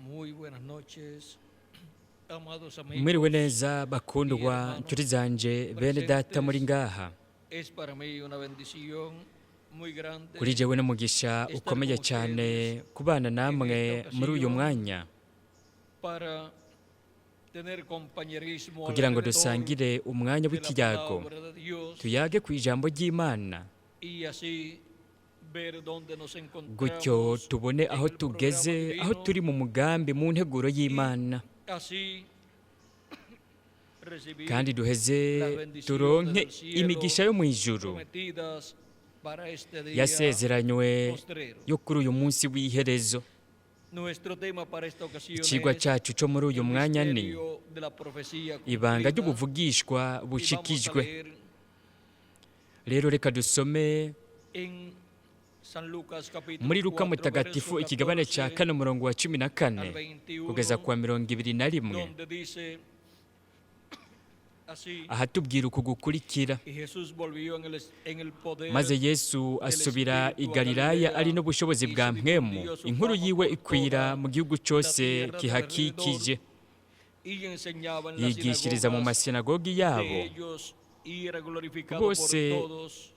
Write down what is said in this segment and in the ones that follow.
Muy buenas noches, amados Mwiriwe amigos. neza bakundwa nshuti zanje bene data muri ngaha. Es para mí una bendición muy grande Kuri jewe n'umugisha ukomeye cyane kubana namwe muri uyu mwanya para tener compañerismo kugira ngo alrededor dusangire umwanya de la w'ikiyago, palabra de Dios tuyage ku ijambo ry'Imana, y así ver dónde nos gutyo encontramos tubone en aho el programa tugeze, aho divino turi mu mugambi mu nteguro y'Imana, así recibir kandi duheze las bendiciones turonke del cielo imigisha yo mu ijuru prometidas para este día yasezeranywe postrero. yo kuri uyu munsi w'iherezo. Nuestro tema para esta ocasión Icigwa es cyacu cyo muri uyu el mwanya ni misterio de la profecía ibanga cumplida. ry'ubuvugishwa Y vamos a bushikijwe. leer Rero reka dusome en San Lucas capítulo muri Luka 4, mutagatifu verso ikigabane cya 14 kane umurongo wa 14 al 21, kugeza ku wa 21, donde dice así: ahatubwira uku gukurikira: Y Jesús volvió en el poder Maze Yesu del asubira i Espíritu a Galilaya Galilea ari n'ubushobozi y bwa se mpwemu, difundió su inkuru fama yiwe por ikwira toda mu gihugu la cyose tierra de kihakikije. alrededor y enseñaba en las Yigishiriza mu sinagogas masinagogi de yabo, ellos y era glorificado por bose todos.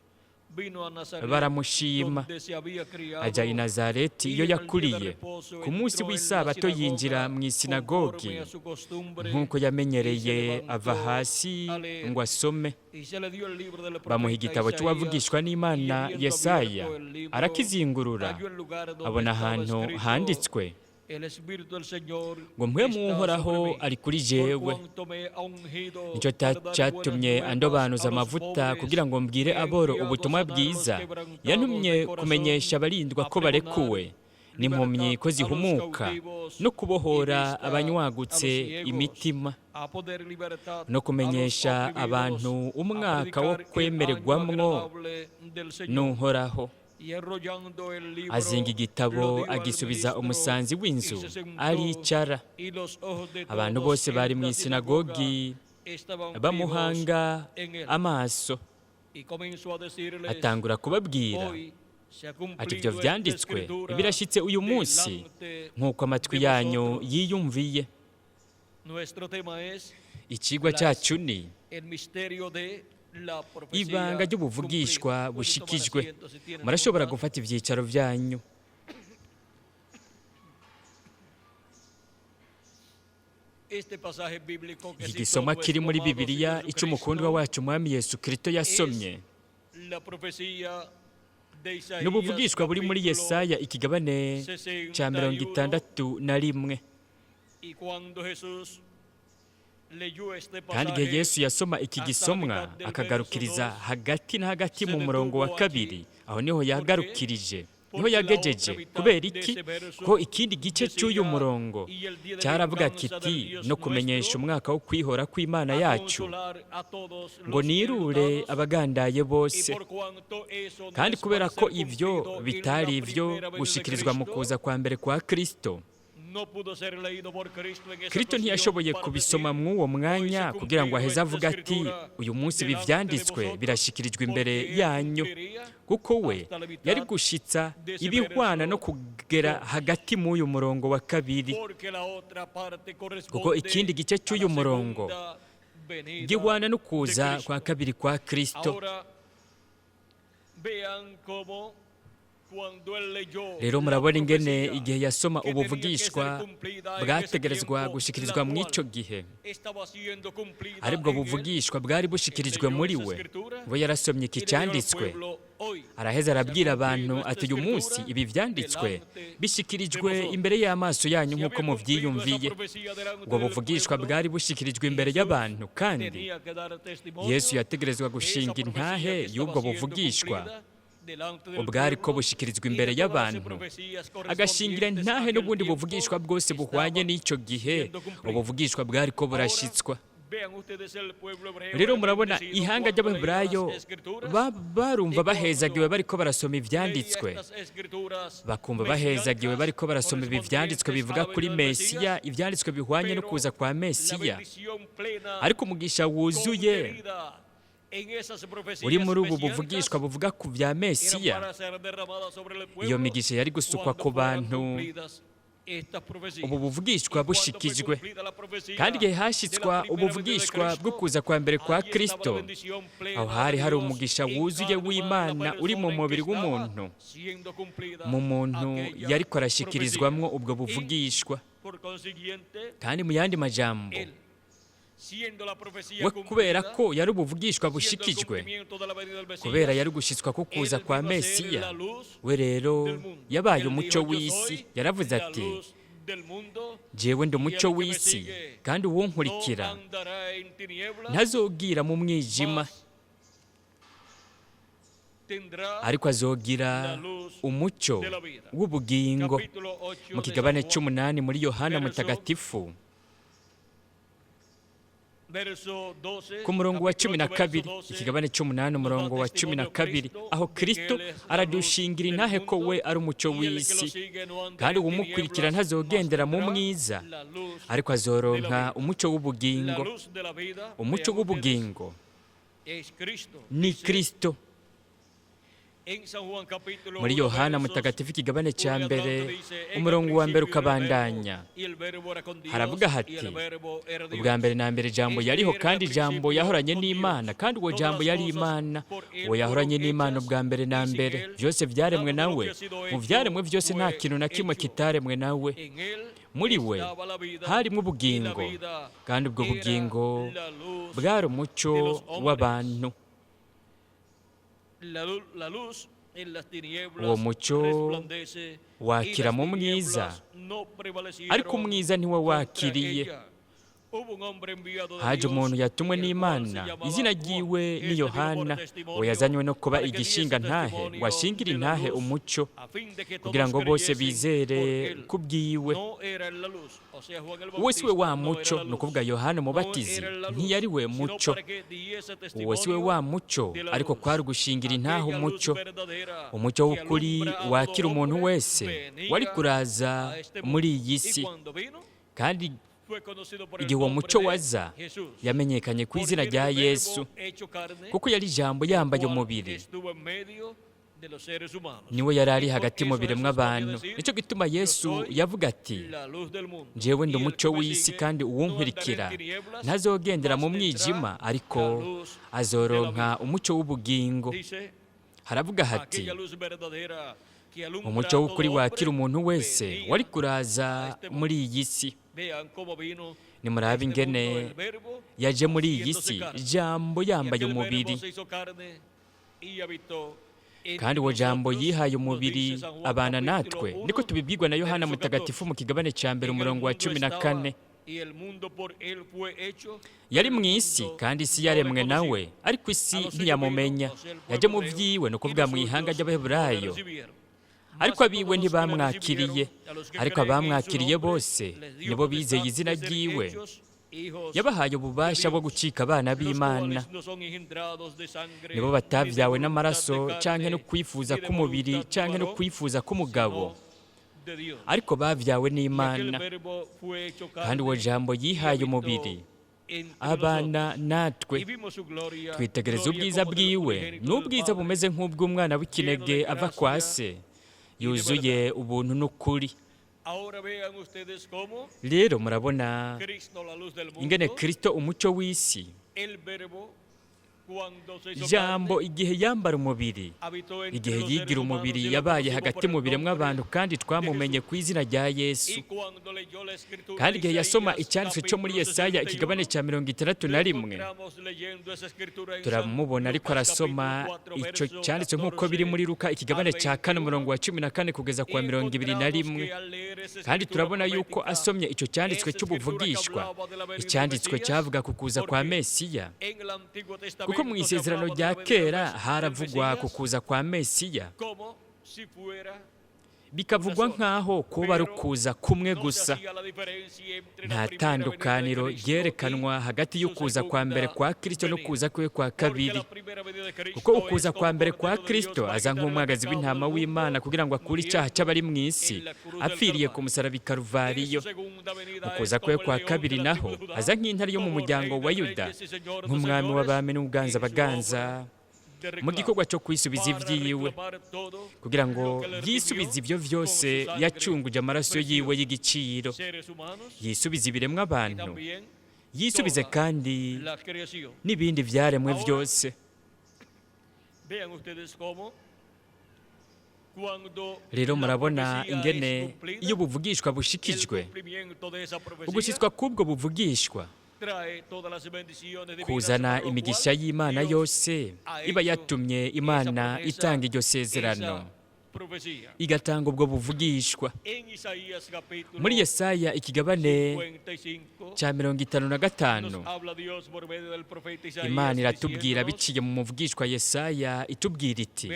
Vino a Nazaret, baramushima. donde se había criado, Ajya i Nazareti y iyo en el día de yakuriye. reposo Ku munsi entró en la w'isabato yinjira sinagoga mu isinagogi conforme a su costumbre, nk'uko y se yamenyereye, ava levantó hasi a leer. ngo asome. Y se le dio el libro del Bamuha profeta igitabo Isaías, cy'uwavugishwa y n'Imana habiendo Yesaya, abierto el libro, arakizingurura, halló el lugar donde abona estaba ahantu escrito: handitswe El Espíritu del Señor ngo mpwemu está Uhoraho sobre mí, ari kuri por jewe, cuanto me ha ungido nicyo para dar buenas cyatumye nuevas andobanuza a los amavuta pobres, kugira ngo mbwire me ha aboro enviado a ubutumwa sanar los bwiza, quebrantados yantumye de corazón, kumenyesha abarindwa a ko pregonar barekuwe n'impumyi libertad ko a los zihumuka, cautivos no y kubohora vista a los abanywagutse ciegos, imitima, a poner libertad no a los kumenyesha oprimidos, abantu a umwaka wo predicar el año kwemererwamwo agradable del Señor. n'Uhoraho. Y enrollando el libro, Azinga igitabo lo dio al agisubiza ministro umusanzi y w'inzu, se sentó, aricara. y los ojos de Abantu todos bose en bari mu la sinagoga isinagogi estaban fijos bamuhanga en él. amaso. Y comenzó a decirles: Atangura kubabwira Hoy se ha ati: Ibyo cumplido esta vyanditswe escritura birashyitse uyu munsi delante nk'uko amatwi de yanyu vosotros. yiyumviye. Nuestro tema es Ikigwa cyacu ni el misterio de la profecía ibanga ry'ubuvugishwa cumplida. Pueden tomar bushikijwe. asiento si tienen Murashobora voluntad. gufata ivyicaro vyanyu. Este pasaje bíblico que Iki citó gisomwa kiri nuestro muri amado Bibiliya Señor ico umukundwa Jesucristo wacu Umwami Yesu Kristo yasomye es la profecía de Isaías n'ubuvugishwa buri muri capítulo Yesaya ikigabane ca mirongo 61. itandatu na rimwe. Y cuando Jesús leyó este Kandi igihe pasaje Yesu yasoma iki hasta la gisomwa mitad del verso akagarukiriza 2, hagati na hagati se mu murongo wa detuvo kabiri, allí. aho niho ¿Por qué? yagarukirije, niho Porque la otra yagejeje. mitad Kubera de iki? ese verso Ko ikindi gice cy'uyu decía: murongo Y el día de cyaravuga venganza del kiti Dios no kumenyesha nuestro, umwaka wo kwihora kw'Imana a yacu, consolar a todos ngo los nirure enlutados, abagandaye y bose. por cuanto eso no Kandi es kubera para ko ser ibyo cumplido en la bitari ibyo primera venida de gushikirizwa mu Cristo, kuza kwa mbere kwa Kristo, no pudo ser leído por Cristo en esa Kristo ocasión ntiyashoboye para kubisoma decir: mw'uwo Hoy se mwanya ha kugira ngo cumplido aheze esta avuga ati: escritura Uyu munsi ibi delante de vyanditswe vosotros, birashikirijwe imbere porque él yanyu, cumpliría kuko we hasta la mitad yari gushitsa de ese ibihwana no verso kugera 2, hagati m'uyu murongo wa kabiri, porque la otra parte kuko corresponde ikindi gice a la cy'uyu murongo segunda venida gihwana no de kuza kwa Cristo. kabiri kwa Kristo. Ahora vean cómo cuando él leyó Rero la murabona ingene profecía igihe yasoma que tenía que ser ubuvugishwa cumplida en ese bwategerezwa tiempo, la gushikirizwa cual mw'ico gihe, estaba siendo cumplida aribwo en él, buvugishwa bwari él bushikirijwe leyó muri esa we, escritura we yarasomye iki y le dijo al cyanditswe, pueblo: Hoy araheza se ha arabwira abantu cumplido esta ati: Uyu munsi escritura ibi vyanditswe delante de bishikirijwe vosotros. imbere y'amaso yanyu Si nk'uko había cumplido esa muvyiyumviye. profecía delante Ubwo del buvugishwa pueblo, bwari bushikirijwe imbere Jesús y'abantu, kandi tenía que dar testimonio Yesu yategerezwa de esa gushinga profecía intahe que estaba y'ubwo siendo buvugishwa cumplida delante del ubwari ko pueblo bushikirizwa y de imbere todas las y'abantu, profecías agashingira correspondientes a intahe aquel n'ubundi tiempo buvugishwa bwose buhwanye estaban n'ico gihe siendo cumplidas. ubuvugishwa bwari ko Ahora burashitswa. vean ustedes, el pueblo hebreo Rero era murabona bendecido ihanga cuando leía las ry'Abaheburayo escrituras barumva y bahezagiwe cuando bariko barasoma leía ivyanditswe, estas escrituras bakumva bahezagiwe mesiánicas bariko barasoma ibi vyanditswe correspondientes a bivuga la kuri venida del Mesiya, Mesías, ivyanditswe bihwanye no pero kuza kwa la Mesiya. bendición plena Ariko umugisha wuzuye contenida en esas uri profecías muri ubu mesiánicas buvugishwa buvuga ku vya eran Mesiya, para ser derramadas sobre el iyo pueblo migisha yari gusukwa cuando ku fueran bantu cumplidas Ubu buvugishwa bushikijwe, kandi igihe hashitswa ubuvugishwa bwo kuza kwa mbere kwa Kristo, aho hari hari umugisha wuzuye w'Imana uri mu mubiri w'umuntu, mu muntu yariko arashikirizwamwo ubwo buvugishwa. Kandi mu yandi majambo, we kubera ko yari ubuvugishwa bushikijwe, kubera yari gushitswa ko kuza kwa Mesiya, we rero yabaye umuco w'isi. Yaravuze ati: "Jewe ndi umuco w'isi, kandi uwunkurikira ntazogira mu mwijima, ariko azogira umucyo w'ubugingo." Mu kigabane c'umunani muri Yohana Mutagatifu, ku murongo wa 12, ikigabane c'umunani umurongo wa 12, aho Kristo aradushingira intahe ko we ari umucyo w'isi, kandi uwumukurikira ntazogendera mu mwiza, ariko azoronka umucyo w'ubugingo. Umucyo w'ubugingo ni Kristo. Muri Yohana Mutagatifu, ikigabane cya mbere, umurongo wa mbere ukabandanya, haravuga hati: "Ubwa mbere na mbere Jambo yariho, kandi Jambo yahoranye n'Imana, kandi uwo Jambo yari Imana. Uwo yahoranye n'Imana ubwa mbere na mbere. Byose byaremwe nawe, mu byaremwe byose nta kintu na kimwe kitaremwe nawe. Muri we harimo ubugingo, kandi ubwo bugingo bwari umucyo w'abantu. Uwo mucyo wakira mu mwiza, ariko umwiza ntiwawakiriye. Haje umuntu yatumwe n'Imana, izina ryiwe ni Yohana. Uwo yazanywe no kuba igishinga ntahe, ngo ashingire intahe umucyo, kugira ngo bose bizere kubwiwe. Uwo si we wa mucyo," ni ukuvuga Yohana Umubatizi ntiyari we mucyo. "Uwo si we wa mucyo, ariko kwari ugushingira intahe umucyo. Umucyo w'ukuri wakira umuntu wese wari kuraza muri iyi si. Kandi igihe uwo mucyo waza, yamenyekanye ku izina rya Yesu, kuko yari Ijambo yambaye umubiri, niwe yari ari hagati mu biremwa abantu. Nicyo gituma Yesu yavuga ati: 'Njyewe ndi umucyo w'isi, kandi uwunkurikira ntazogendera mu mwijima, ariko azoronka umucyo w'ubugingo.' Haravuga hati: 'Umucyo w'ukuri wakira umuntu wese wari kuraza muri iyi si.' Nimurabe ingene yaje muri iyi si, Jambo yambaye umubiri. Kandi uwo Jambo yihaye umubiri abana natwe, niko tubibwirwa na Yohana Mutagatifu mu kigabane cya mbere, umurongo wa 14. Yari mu isi, kandi isi yaremwe nawe, ariko isi ntiyamumenya. Yaje mu byiwe," ni ukuvuga mu ihanga ry'Abaheburayo, "ariko abiwe ntibamwakiriye. Ariko abamwakiriye bose, nibo bizeye izina ryiwe, yabahaye ububasha bwo gucika abana b'Imana. Nibo batabyawe n'amaraso canke no kwifuza k'umubiri canke no kwifuza k'umugabo, ariko babyawe n'Imana. Kandi uwo Jambo yihaye umubiri abana natwe, twitegereza ubwiza bwiwe, n'ubwiza bumeze nk'ubw'umwana w'ikinege ava kwa se, yuzuye ubuntu n'ukuri." Rero murabona ingene Kristo, umucyo w'isi, Jambo, igihe yambara umubiri, igihe yigira umubiri, yabaye hagati mu biremwa abantu, kandi twamumenye ku izina rya Yesu. Kandi igihe yasoma icyanditswe cyo muri Yesaya, ikigabane cya 61, turamubona ariko arasoma icyo cyanditswe nk'uko biri muri Luka, ikigabane cya 4, umurongo wa 14 kugeza ku wa 21. Kandi turabona yuko asomye icyo cyanditswe cy'ubuvugishwa, icyanditswe cyavuga ku kuza kwa Mesiya, kuko mu isezerano rya kera haravugwa ku kuza kwa Mesiya, bikavugwa nk'aho kuba ari ukuza kumwe gusa. Nta tandukaniro ryerekanwa hagati y'ukuza kwa mbere kwa Kristo no kuza kwe kwa kabiri, kuko ukuza kwa mbere kwa Kristo, aza nk'umwagazi w'intama w'Imana kugira ngo akure icyaha cy'abari mu isi, apfiriye ku musaraba i Karuvariyo. Mu kuza kwe kwa kabiri naho, aza nk'intare yo mu muryango wa Yuda, nk'umwami w'abami n'uganza abaganza. mu gikorwa cyo kwisubiza ibyiwe, kugira ngo yisubize ibyo vyose yacunguje amaraso yiwe y'igiciro, yisubize ibiremwa abantu, yisubize kandi n'ibindi vyaremwe vyose. Rero murabona ingene iyo buvugishwa bushikijwe, ugushitswa k'ubwo buvugishwa kuzana imigisha y'Imana yose iba yatumye Imana itanga iryo sezerano, igatanga ubwo buvugishwa. Muri Yesaya ikigabane cya 55, Imana iratubwira biciye mu muvugishwa Yesaya, itubwira iti: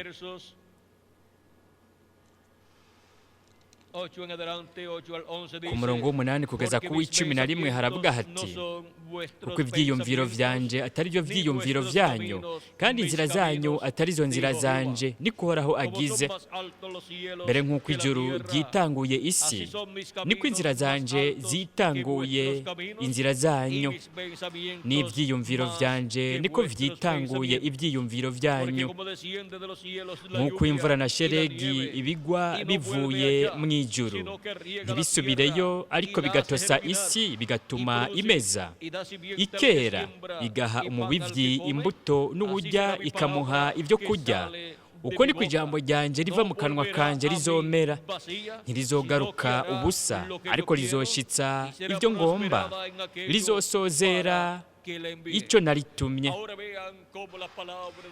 ku murongo w'8 kugeza ku w'11 haravuga hati: kuko ivyiyumviro vyanje atari byo vyiyumviro vyanyu, kandi inzira zanyu atari zo nzira zanje, niko Uhoraho agize. Mbere nk'uko ijuru ryitanguye isi, niko inzira zanje zitanguye inzira zanyu, n'ivyiyumviro vyanje niko vyitanguye ivyiyumviro vyanyu. Nk'uko imvura na sheregi ibigwa bivuye mw'ijuru, ntibisubireyo, ariko bigatosa isi, bigatuma imeza, ikera, igaha umubivyi imbuto, n'uwurya ikamuha ibyo kurya, uko niko ijambo ryanje riva mu kanwa kanje rizomera. Ntirizogaruka ubusa, ariko rizoshitsa ibyo ngomba, rizosozera icyo naritumye.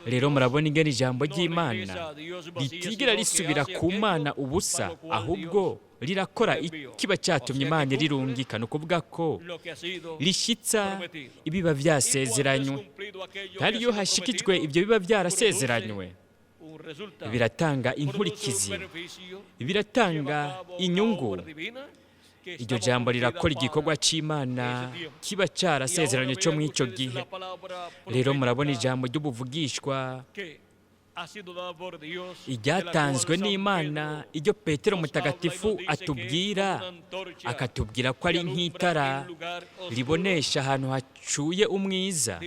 Rero murabona ingene ijambo ry'Imana ritigera risubira ku Mana ubusa, ahubwo rirakora ikiba cyatumye Imana rirungika, ni ukuvuga ko rishitsa ibiba vyasezeranywe. Kandi iyo hashikijwe ibyo biba byarasezeranywe, biratanga inkurikizi, biratanga inyungu. Iryo jambo rirakora igikorwa c'Imana kiba carasezeranye cyo mw'ico gihe. Rero murabona ijambo ry'ubuvugishwa iryatanzwe n'Imana, iryo Petero mutagatifu atubwira, akatubwira ko ari nk'itara ribonesha ahantu hacuye umwiza.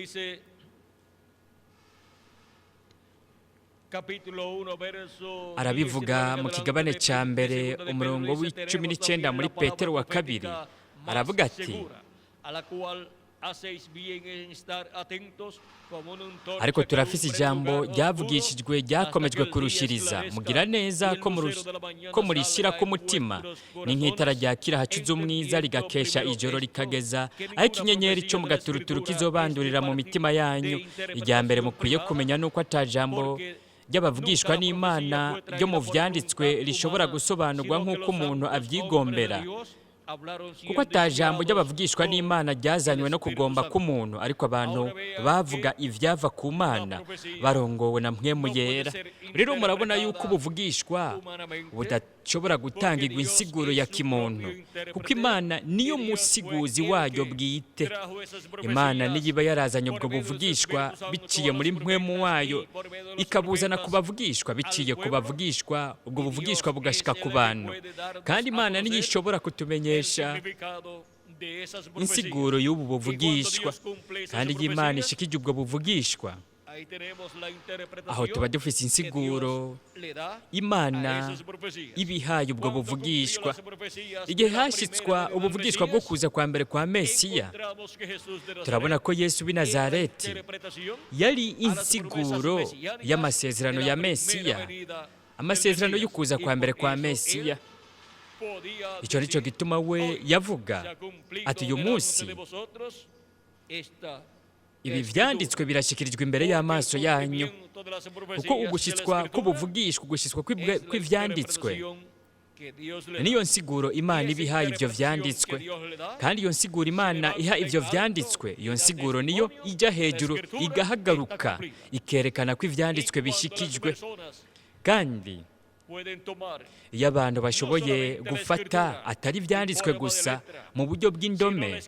Arabivuga mu kigabane ca 1 umurongo w'19 muri Petero wa 2, aravuga ati: ariko turafise ijambo ryavugishijwe ryakomejwe kurushiriza, mugira neza ko murishira ku mutima, ni nk'itara ryakira hacuze umwiza, rigakesha ijoro rikageza aho ikinyenyeri cyo mu gaturuturu kizobandurira mu mitima yanyu. Irya mbere mukwiye kumenya nuko atajambo ry'abavugishwa n'Imana ryo mu vyanditswe rishobora gusobanurwa nk'uko umuntu avyigombera, kuko atajambo ry'abavugishwa n'Imana ryazanywe no kugomba k'umuntu, ariko abantu bavuga ivyava ku Mana barongowe na Mpwemu Yera. Rero murabona yuko ubuvugishwa budashobora gutangirwa insiguro ya kimuntu, kuko Imana niyo musiguzi waryo bwite. Imana niyo iba yarazanye ubwo buvugishwa biciye muri Mpwemu wayo, ikabuzana ku bavugishwa biciye ku bavugishwa, ubwo buvugishwa bugashika ku bantu. Kandi Imana niyo ishobora kutumenyesha insiguro y'ubu buvugishwa. Kandi iyo Imana ishikije ubwo buvugishwa, aho tuba dufise insiguro Imana ibihaye ubwo buvugishwa. Igihe hashitswa ubuvugishwa bwo kuza kwa mbere kwa Mesiya, turabona ko Yesu w'i Nazareti yari insiguro y'amasezerano ya Mesiya, amasezerano y'ukuza kwa mbere kwa Mesiya. Icyo ni cyo gituma we yavuga ati: uyu munsi ibi vyanditswe birashikirijwe imbere y'amaso yanyu. Kuko ugushitswa k'ubuvugishwa, ugushitswa kw'ivyanditswe niyo nsiguro Imana ibihaye ivyo vyanditswe. Kandi iyo nsiguro Imana iha ivyo vyanditswe, iyo nsiguro niyo ijya hejuru igahagaruka, ikerekana ko ivyanditswe bishikijwe. Kandi iyo abantu bashoboye gufata atari ivyanditswe gusa mu buryo bw'indome,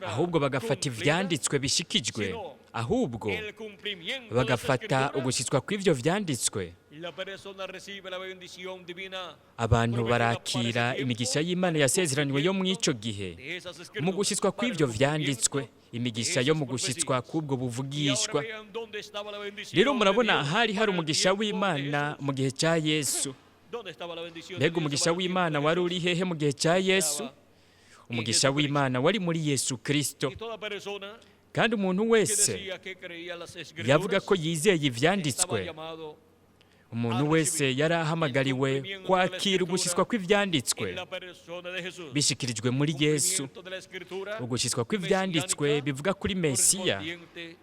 ahubwo bagafata ivyanditswe bishikijwe, Ahubwo el cumplimiento de esa bagafata escritura, ugushyitswa kw'ivyo vyanditswe, la persona recibe la bendición divina abantu prometida para ese barakira tiempo, imigisha y'Imana yasezeranywe yo mw'ico gihe de esas mu escrituras, gushyitswa para el kw'ivyo vyanditswe, cumplimiento de imigisha yo esas mu gushyitswa profecías. kw'ubwo Y ahora buvugishwa. vean dónde estaba la bendición Rero de murabona Dios hari hari para el umugisha tiempo de w'Imana Jesús. mu gihe cya Yesu. ¿Dónde estaba la bendición de Mbega Dios umugisha para el tiempo w'Imana de wari Jesús? uri hehe mu gihe cya Yesu? Estaba en Umugisha Jesucristo. w'Imana wari muri Yesu Kristo. Y toda persona Kandi umuntu que wese decía que creía las yavuga escrituras ko yizeye estaba ivyanditswe, llamado umuntu wese yari ahamagariwe kwakira ugushyitswa kw'ivyanditswe en la persona de Jesús. bishikirijwe muri Yesu. Cumplimiento de la escritura Ugushyitswa kw'ivyanditswe mesiánica bivuga kuri Mesiya correspondiente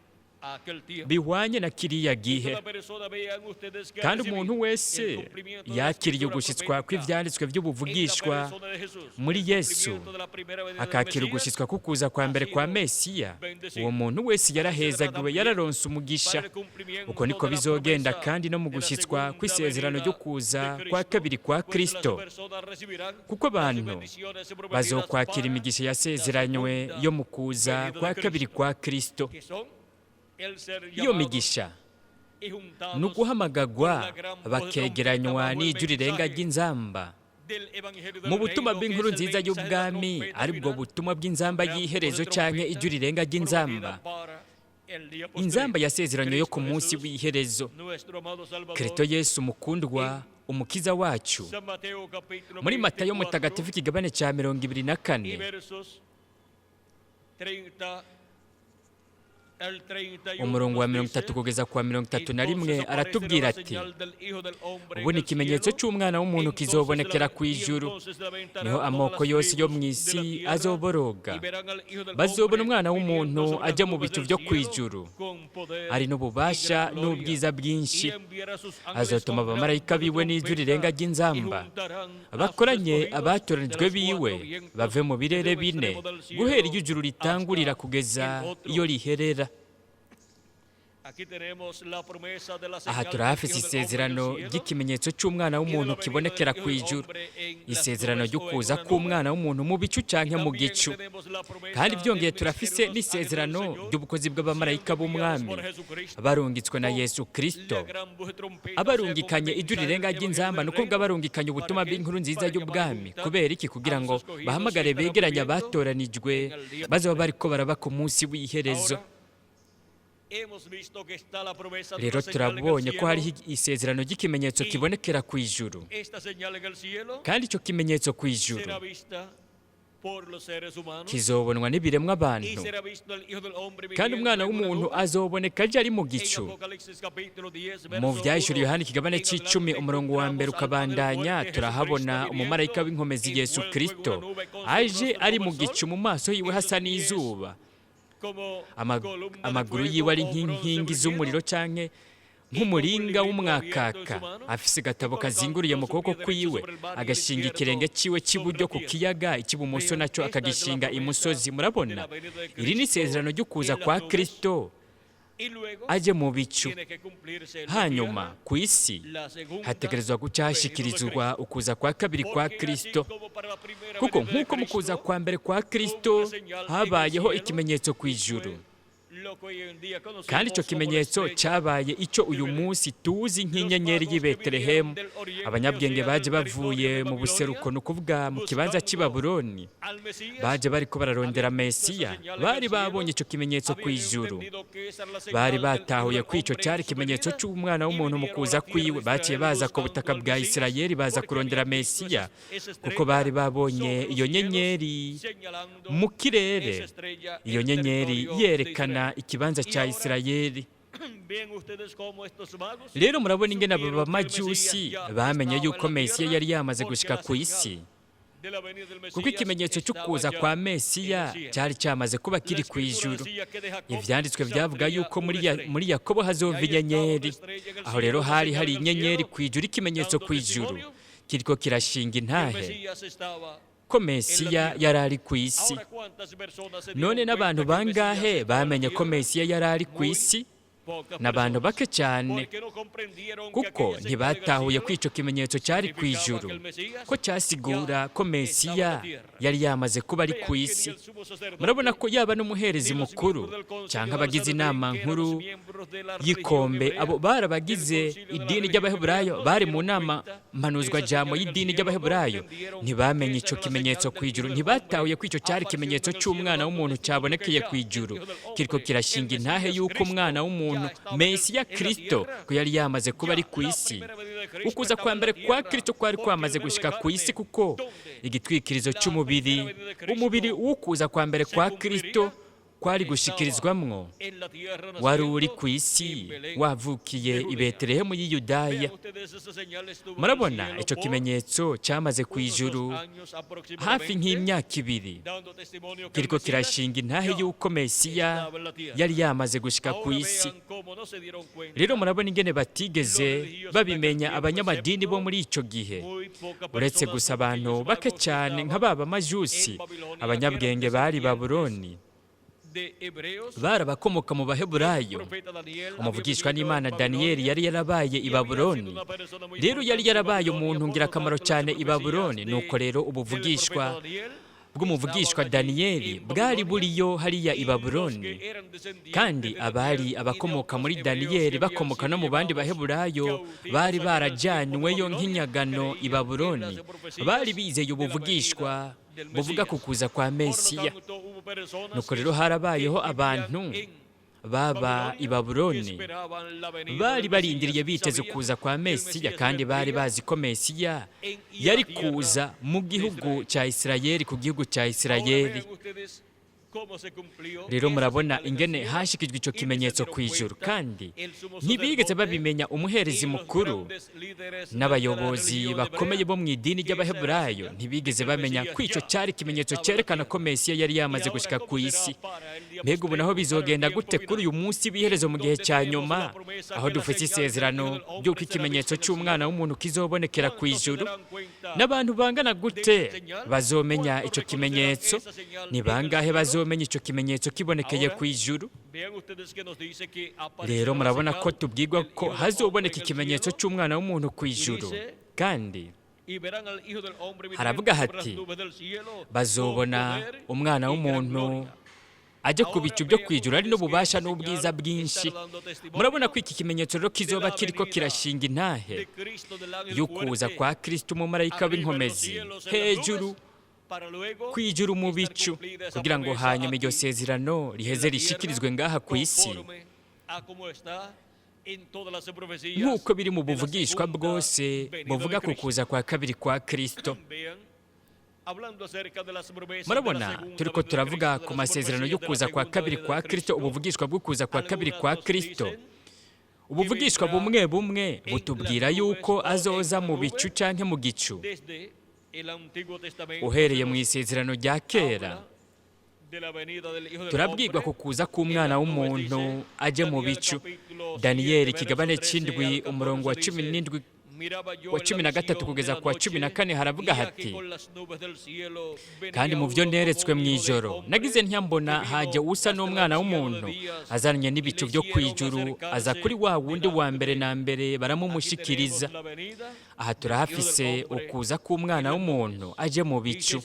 a aquel tiempo. bihwanye na kiriya Y gihe. toda persona, vean ustedes, que ha Kandi recibido umuntu el wese cumplimiento de la yakiriye escritura ugushyitswa profética kw'ivyanditswe en la vy'ubuvugishwa persona de Jesús, muri el Yesu, cumplimiento de la primera venida del akakira Mesías, ugushyitswa kukuza kwa mbere kwa Mesiya, uwo muntu wese yarahezagiwe, yararonse umugisha. para el cumplimiento Uko niko de la bizogenda promesa kandi no mu de la gushyitswa segunda kw'isezerano venida ryo kuza de kwa Cristo, kabiri kwa pues las Kristo, personas recibirán kuko las abantu bendiciones prometidas bazokwakira para imigisha la yasezeranywe segunda yo mu kuza venida de kwa kabiri Cristo, kwa Kristo. que son el ser Iyo llamados migisha y juntados ni uguhamagagwa con la gran voz de bakegeranywa trompeta bajo el n'ijwi rirenga mensaje ry'inzamba del Evangelio del mu butumwa Reino, que bw'inkuru es el nziza mensaje de la y'ubwami, trompeta ari bwo final, butumwa bw'inzamba gran voz de y'iherezo canke trompeta ijwi rirenga ry'inzamba, prometida para el día posterior. inzamba yasezeranywe yo ku Cristo munsi Jesús, w'iherezo. nuestro amado Salvador, Kristo Yesu mukundwa, umukiza wacu, San Mateo capítulo muri Matayo 24 mutagatifu ikigabane ca 24 y versos 30 al 31 umurongo wa nos mirongo dice, itatu kugeza ku wa 31 Entonces aratubwira aparecerá la ati: señal del Hijo del Hombre en Ubu ni el ikimenyetso cielo, cy'umwana w'umuntu entonces kizobonekera ku y ijuru, entonces lamentarán niho todas amoko las yose yo tribus mu de la isi tierra, azoboroga, y verán al Hijo del bazobona Hombre umwana viniendo w'umuntu sobre las ajya mu nubes bicu del byo ku cielo ijuru, con poder ari y n'ububasha gran gloria. n'ubwiza bwinshi. Y enviará sus ángeles Azotuma con gran abamarayika voz de biwe n'ijwi trompeta, rirenga y ry'inzamba, juntarán a sus abakoranye escogidos de abatoranijwe las biwe cuatro vientos, bave mu birere desde un bine, extremo del cielo guhera iyo ijuru ritangurira hasta kugeza el otro. iyo riherera. Aquí tenemos la promesa de la Aha señal del turahafise Hijo del Hombre en el isezerano cielo ry'ikimenyetso cy'umwana y de la w'umuntu venida del kibonekera Hijo ku del ijuru, Hombre en las isezerano nubes o en ry'ukuza una nube. k'umwana w'umuntu mu bicu canke mu También gicu. tenemos la promesa Kandi byongeye del ministerio turafise de los ángeles del n'isezerano Señor, ry'ubukozi bw'abamarayika siendo enviados b'umwami por Jesucristo barungitswe na con Yesu Kristo, la gran voz de trompeta, o sea, abarungikanye con ijwi mensaje rirenga del Evangelio ry'inzamba, del ni ukuvuga Reino. barungikanye ubutumwa ¿Para qué? bw'inkuru nziza Para llamar y y'ubwami. juntar Kubera iki? Kugira a los ngo escogidos bahamagare que estarán begeranye viviendo abatoranijwe en el día bazoba postrero. bariko baraba ku munsi w'iherezo. Ahora, hemos visto que está la promesa de Rero una señal en el turabonye ko cielo. hariho isezerano ry'ikimenyetso Y kibonekera ku ijuru, esta señal en el cielo kandi icyo kimenyetso ku ijuru será vista por los seres humanos kizobonwa n'ibiremwa y abantu, será visto el Hijo del Hombre kandi viniendo umwana en una w'umuntu nube. azoboneka aje ari mu En gicu. Apocalipsis capítulo 10, Mu verso vyahishuriwe 1 Yohana ikigabane en c'icumi adelante umurongo wa mbere encontramos al ángel ukabandanya, fuerte turahabona Jesucristo umumarayika viniendo w'inkomezi Yesu envuelto en Kristo una nube con su aje rostro ari como mu el sol gicu, mu maso yiwe y sus hasa pies n'izuba, como columna de amaguru fuego yiwe ari o bronce nk'inkingi z'umuriro bruñido canke y con un nk'umuringa librito abierto en su w'umwakaka, mano afise y agatabo kazinguriye colocando mu su kuboko pie derecho kwiwe, sobre el mar y el agashinga izquierdo ikirenge ciwe sobre cy'iburyo la ku tierra. kiyaga, icy'ibumoso Vean, naco esta es la akagishinga promesa imusozi. de Murabona, la venida de iri ni Cristo isezerano ry'ukuza en las kwa nubes Kristo y luego aje mu bicu. tiene que cumplirse en la Hanyuma tierra ku isi la segunda hategerezwa guca venida de hashikirizwa Cristo. ukuza kwa kabiri kwa Porque así Kristo, como para la primera kuko venida de nk'uko mu kuza Cristo kwa mbere kwa hubo Kristo una señal en el habayeho cielo ikimenyetso ku y ijuru, fue lo que hoy en día kandi icyo conocemos como la kimenyetso estrella cyabaye icyo de uyu Belén. munsi tuzi Los nk'inyenyeri magos y'i que vinieron Betelehemu. del oriente, o Abanyabwenge sea, baje del territorio bavuye de mu Babilonia, buseruko, ni ukuvuga mu kibanza cy'i buscando Babuloni, al Mesías, baje bariko bararondera habían visto esa Mesiya, señal en el bari cielo, babonye icyo kimenyetso ku habían ijuru, entendido que esa era la bari señal del Hijo batahuye del ko icyo Hombre cyari en su ikimenyetso venida cy'umwana y w'umuntu mu vinieron a kuza la tierra de kwiwe. Baciye Israel baza ku buscando butaka al bwa Mesías Isirayeli baza porque kurondera habían visto Mesiya, esa kuko bari estrella babonye sobre los iyo cielos nyenyeri señalando mu kirere, esa estrella iyo el nyenyeri territorio de yerekana Israel. ikibanza Y cya ahora Isirayeli. vean ustedes cómo estos magos Rero murabona ingene aba supieron que el bamajusi Mesías ya bamenye estaba en yuko la Mesiya tierra yari yamaze porque gushika la ku señal isi, de la venida del kuko Mesías ikimenyetso estaba cy'ukuza ya kwa en el Mesiya cielo. cyari cyamaze kuba La kiri ku escritura ijuru. decía que de Jacob Ivyanditswe vyavuga saldría yuko una muri, estrella. muri Yakobo Y hazova ahí estaba una inyenyeri. estrella en el Aho cielo, rero una hari señal hari en el inyenyeri cielo, ku ijuru, ikimenyetso dando ku ijuru testimonio kiriko kirashinga que el intahe Mesías estaba ko en la Mesiya tierra. yari ari ku isi. Ahora, ¿cuántas personas se None dieron n'abantu cuenta que el Mesías bangahe estaba en la bamenye ko tierra? Mesiya yari ari ku Muy isi? N'abantu bake cyane, kuko ntibatahuye ko icyo kimenyetso cyari ku ijuru, ko cyasigura ko Mesiya yari yamaze kuba ari ku isi. Murabona ko yaba n'umuherezi mukuru cyangwa abagize inama nkuru y'ikombe, abo bari abagize idini ry'Abaheburayo, bari mu nama mpanuzwajambo y'idini ry'Abaheburayo, ntibamenye icyo kimenyetso ku ijuru, ntibatahuye ko icyo cyari ikimenyetso cy'umwana w'umuntu cyabonekeye ku ijuru, kiriko kirashinga intahe y'uko umwana w'umuntu, Mesiya Kristo, ko yari yamaze kuba ari ku isi. Ukuza kwa mbere kwa Kristo kwari kwamaze gushika ku isi, kuko igitwikirizo cy'umubiri, umubiri w'ukuza kwa mbere kwa Kristo kwari gushikirizwamwo, wari uri ku isi, wavukiye i Betelehemu y'i Yudaya. Murabona icyo kimenyetso cyamaze ku ijuru hafi nk'imyaka 2, kiriko kirashinga intahe y'uko Mesiya yari yamaze gushika ku isi. Rero murabona ingene batigeze babimenya abanyamadini bo muri icyo gihe, uretse gusa abantu bake cyane nka baba Majusi, abanyabwenge bari Babuloni, bari abakomoka mu Baheburayo. Umuvugishwa n'Imana Daniyeli yari yarabaye i Babuloni, rero yari yarabaye umuntu ngirakamaro cyane i Babuloni. Nuko rero ubuvugishwa bw'umuvugishwa Daniyeli bwari buriyo hariya i Babuloni, kandi abari abakomoka muri Daniyeli bakomoka no mu bandi Baheburayo bari barajyanyweyo nk'inyagano i Babuloni, bari bizeye ubuvugishwa buvuga ku kuza kwa Mesiya. Nuko rero harabayeho abantu baba i Babuloni bari barindiriye biteze kuza kwa Mesiya, kandi bari bazi ko Mesiya yari kuza mu gihugu cya Isirayeli, ku gihugu cya Isirayeli. Rero murabona ingene hashikijwe icyo kimenyetso ku ijuru, kandi ntibigeze babimenya umuherezi mukuru n'abayobozi bakomeye bo mu idini ry'Abaheburayo, ntibigeze bamenya ko icyo cyari ikimenyetso cyerekana ko Mesiya yari yamaze gushika ku isi. Mbega ubu naho bizogenda gute kuri uyu munsi w'iherezo mu gihe cya nyuma, aho dufite isezerano ry'uko ikimenyetso cy'umwana w'umuntu kizobonekera ku ijuru? N'abantu bangana gute bazomenya icyo kimenyetso? Ni bangahe bazomenya icyo kimenyetso kibonekeye ku ijuru? Rero murabona ko tubwirwa ko hazoboneka ikimenyetso cy'umwana w'umuntu ku ijuru, kandi haravuga hati bazobona umwana w'umuntu ajya ku bicu byo ku ijuru ari n'ububasha n'ubwiza bwinshi. Murabona ko iki kimenyetso rero kizoba kiriko kirashinga intahe y'ukuza kwa Kristo, umumarayika w'inkomezi, hejuru ku ijuru mu bicu, kugira ngo hanyuma iryo sezerano riheze rishikirizwe ngaha ku isi, nk'uko biri mu buvugishwa bwose buvuga ku kuza kwa kabiri kwa Kristo. Murabona turiko turavuga ku masezerano yo kuza kwa kabiri kwa Kristo, ubuvugishwa bwo kuza kwa kabiri kwa Kristo. Ubuvugishwa bumwe bumwe butubwira yuko azoza mu bicu canke mu gicu. Uhereye mu isezerano rya kera turabwirwa ku kuza k'umwana w'umuntu aje mu bicu. Daniyeli ikigabane c'indwi umurongo wa 17 wa 13 kugeza ku wa 14 haravuga hati: kandi mu byo neretswe mu ijoro nagize ntyambona hajya usa n'umwana w'umuntu azanye n'ibicu byo ku ijuru, aza kuri wa wundi wa mbere na mbere baramumushikiriza. Aha turahafise ukuza k'umwana w'umuntu aje mu bicu.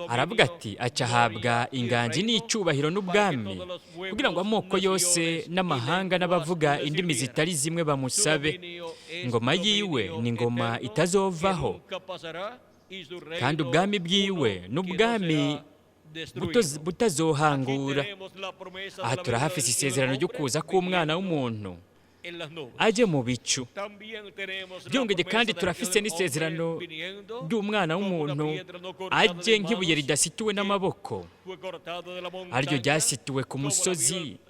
Aravuga ati aca ahabwa inganji n'icyubahiro n'ubwami, kugira ngo amoko yose n'amahanga n'abavuga indimi zitari zimwe bamusabe. Ingoma yiwe ni ingoma itazovaho, kandi ubwami bwiwe n'ubwami butazohangura. Aha turahafise isezerano ryo kuza k'umwana w'umuntu aje mu bicu. Byongeye kandi turafise n'isezerano ry'umwana w'umuntu aje nk'ibuye ridasituwe n'amaboko, ariryo ryasituwe ku musozi,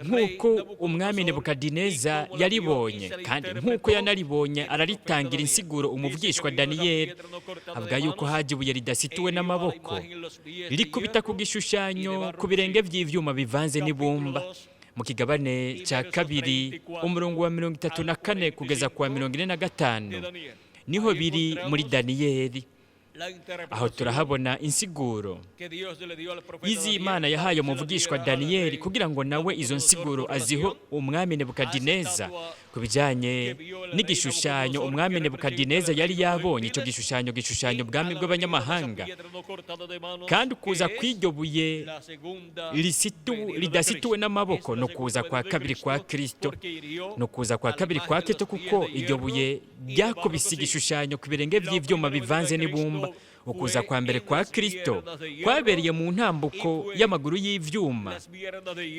nk'uko umwami Nebukadineza yaribonye, kandi nk'uko yanaribonye araritangira insiguro umuvugishwa Daniyeli, avuga yuko haje ibuye ridasituwe n'amaboko rikubita ku gishushanyo ku birenge by'ivyuma bivanze n'ibumba. Mu kigabane cya 2 umurongo wa 34 kugeza ku wa 45 niho biri muri Daniyeli. Aho turahabona insiguro izi Imana yahaye umuvugishwa Daniyeli kugira ngo nawe izo nsiguro aziho umwami Nebukadineza ku bijyanye n'igishushanyo umwami Nebukadineza yari yabonye. Icyo gishushanyo gishushanya ubwami bw'abanyamahanga, kandi ukuza kw'iryo buye ridasituwe n'amaboko no kuza kwa kabiri kwa Kristo, no kuza kwa kabiri kwa Kristo, kuko iryo buye ryakubise igishushanyo ku birenge by'ibyuma bivanze n'ibumba. Ukuza kwa mbere kwa Kristo kwabereye mu ntambuko y'amaguru y'ivyuma,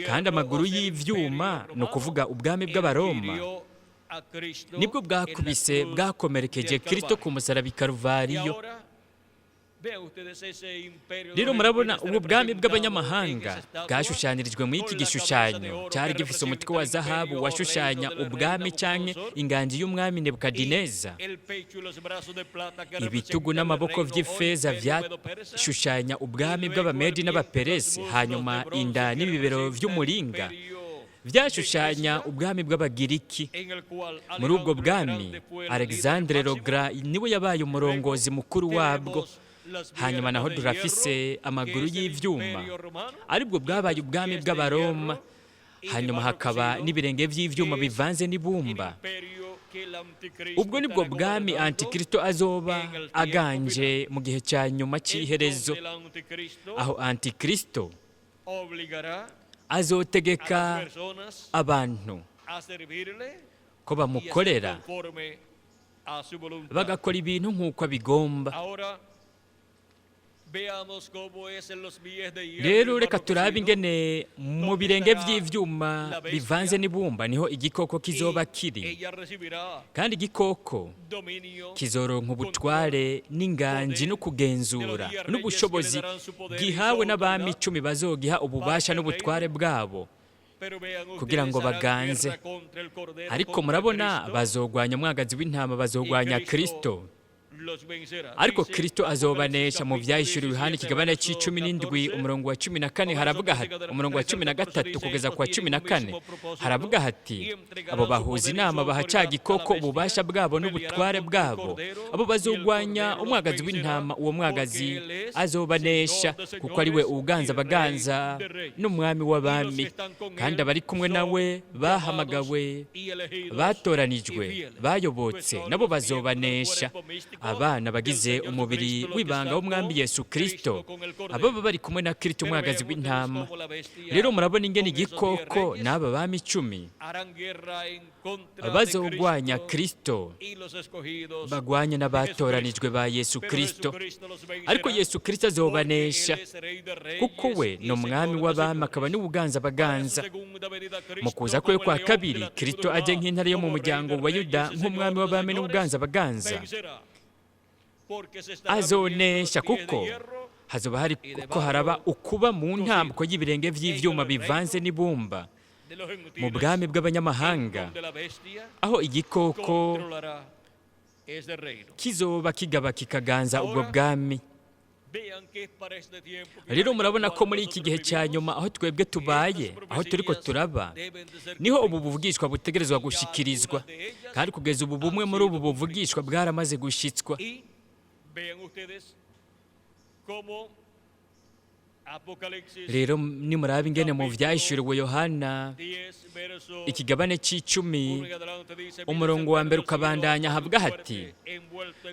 kandi amaguru y'ivyuma ni ukuvuga ubwami bw'Abaroma, nibwo bwakubise bwakomerekeje Kristo ku musaraba i Karuvariyo. Rero murabona ubu bwami bw'abanyamahanga bwashushanirijwe muri iki gishushanyo cyari gifise umutwe wa zahabu washushanya ubwami canke inganji y'umwami Nebukadineza, ibitugu n'amaboko vy'ifeza vyashushanya ubwami bw'Abamedi n'Abaperesi, hanyuma inda n'ibibero vy'umuringa vyashushanya ubwami bw'Abagiriki. Muri ubwo bwami Alexandre Rogra niwe yabaye umurongozi mukuru wabwo. Hanyuma naho durafise amaguru y'ivyuma, aribwo bwabaye ubwami bw'Abaroma. Hanyuma hakaba n'ibirenge vy'ivyuma bivanze n'ibumba. Ubwo nibwo bwami Antikristo azoba aganje mu gihe cya nyuma cy'iherezo, aho Antikristo azotegeka abantu ko bamukorera bagakora ibintu nk'uko abigomba. Rero reka turabe ingene mu birenge vy'ivyuma bivanze n'ibumba niho igikoko kizoba kiri, kandi igikoko kizoronka ubutware n'inganji no kugenzura n'ubushobozi gihawe n'abami 10 bazogiha ububasha n'ubutware bwabo kugira ngo baganze. Ariko murabona bazogwanya umwagazi w'intama, bazogwanya Kristo, ariko Kristo azobanesha. Mu Vyahishuriwe Yohana ikigabane c'17 umurongo wa 14 haravuga hati, umurongo wa 13 kugeza ku wa 14 haravuga hati: abo bahuza inama baha ca gikoko ububasha bwabo n'ubutware bwabo, abo bazogwanya umwagazi w'intama, uwo mwagazi azobanesha, kuko ari we uganza abaganza n'umwami w'abami, kandi abari kumwe nawe bahamagawe, batoranijwe, bayobotse, nabo bazobanesha. Abana bagize umubiri w'ibanga w'umwami Yesu Kristo, ababa bari kumwe na Kristo umwagazi w'intama. Rero murabona ingene igikoko n'aba bami 10 bazogwanya Kristo, bagwanya n'abatoranijwe ba Yesu Kristo, ariko Yesu Kristo azobanesha, kuko we ni umwami w'abami akaba n'ubuganza baganza. Mu kuza kwe kwa kabiri, Kristo aje nk'intare yo mu muryango wa Yuda, nk'umwami w'abami n'ubuganza baganza, azonesha, kuko hazoba hari ko haraba ukuba mu ntambuko y'ibirenge vy'ivyuma bivanze n'ibumba mu bwami bw'abanyamahanga, aho igikoko kizoba kigaba kikaganza ubwo bwami. Rero murabona ko muri iki gihe cya nyuma aho twebwe tubaye, aho turiko turaba, niho ubu buvugishwa butegerezwa gushikirizwa, kandi kugeza ubu bumwe muri ubu buvugishwa bwaramaze gushitswa. Rero nimuraba ingene mu Vyahishuriwe Yohana ikigabane c'10 umurongo wa mbere ukabandanya havuga hati: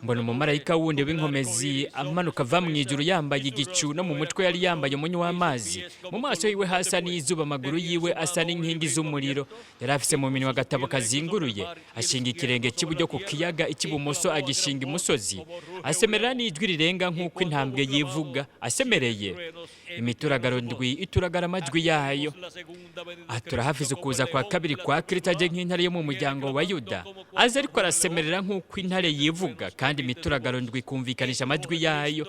mbona umumarayika wundi w'inkomezi amanuka ava mu ijuru, yambaye igicu, no mu mutwe yari yambaye umunyu w'amazi, mu maso yiwe hasa n'izuba, amaguru yiwe asa n'inkingi z'umuriro, yari afise mu minwe agatabo kazinguruye, ashinga ikirenge cy'iburyo ku kiyaga, icy'ibumoso agishinga imusozi, asemerera n'ijwi rirenga nk'uko intambwe yivuga asemereye, imituragaro ndwi ituragara amajwi yayo. Aha turahafize ukuza kwa kabiri kwa Kristo aje nk'intare yo mu muryango wa Yuda, aza ariko arasemerera nk'uko intare yivuga, kandi imituragaro ndwi ikumvikanisha amajwi yayo.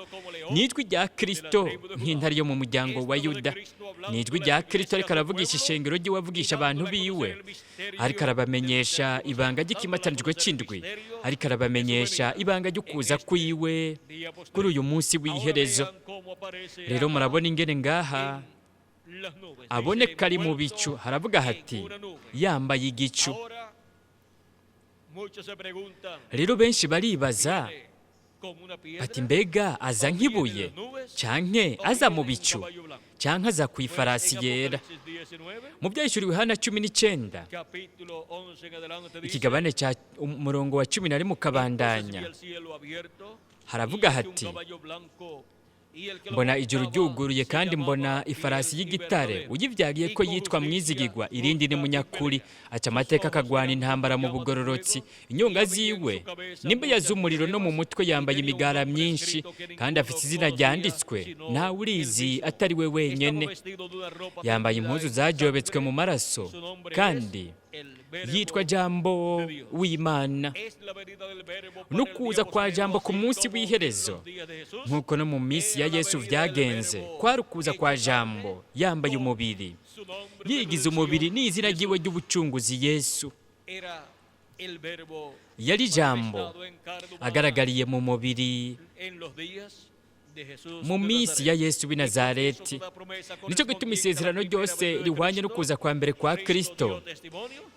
Ni ijwi rya Kristo nk'intare yo mu muryango wa Yuda, ni ijwi rya Kristo ariko aravugisha ishengero ry'iwe, avugisha abantu biwe, ariko arabamenyesha ibanga ry'ikimatanijwe c'indwi, ariko arabamenyesha ibanga ry'ukuza kwiwe kuri uyu munsi w'iherezo. Rero murabona ingene ngaha aboneka ari mu bicu, haravuga hati yambaye igicu. Rero benshi baribaza Bati mbega aza nk'ibuye, canke aza mu bicu, canke aza ku ifarasi yera? Mu Byahishuriwe Yohana 19, ikigabane cya umurongo wa 11 ukabandanya, haravuga hati: "Mbona ijuru ryuguruye, kandi mbona ifarasi y'igitare, uyivyagiye ko yitwa Mwizigigwa, irindi ni Munyakuri, aca amateka akagwana intambara mu bugororotsi. Inyonga ziwe nimba z'umuriro, no mu mutwe yambaye imigara myinshi, kandi afite izina ryanditswe ntawe urizi atari we wenyene. Yambaye impuzu zajobetswe mu maraso, kandi yitwa Jambo w'Imana." No kuza kwa Jambo ku munsi w'iherezo, nk'uko no mu minsi ya Yesu vyagenze, kwari ukuza kwa Jambo yambaye umubiri, yigize umubiri n'izina ryiwe ry'ubucunguzi, Yesu. Yari Jambo agaragariye mu mubiri mu minsi ya Yesu w'i Nazareti. Nicyo gituma isezerano ryose rihwanye no kuza kwa mbere kwa Kristo,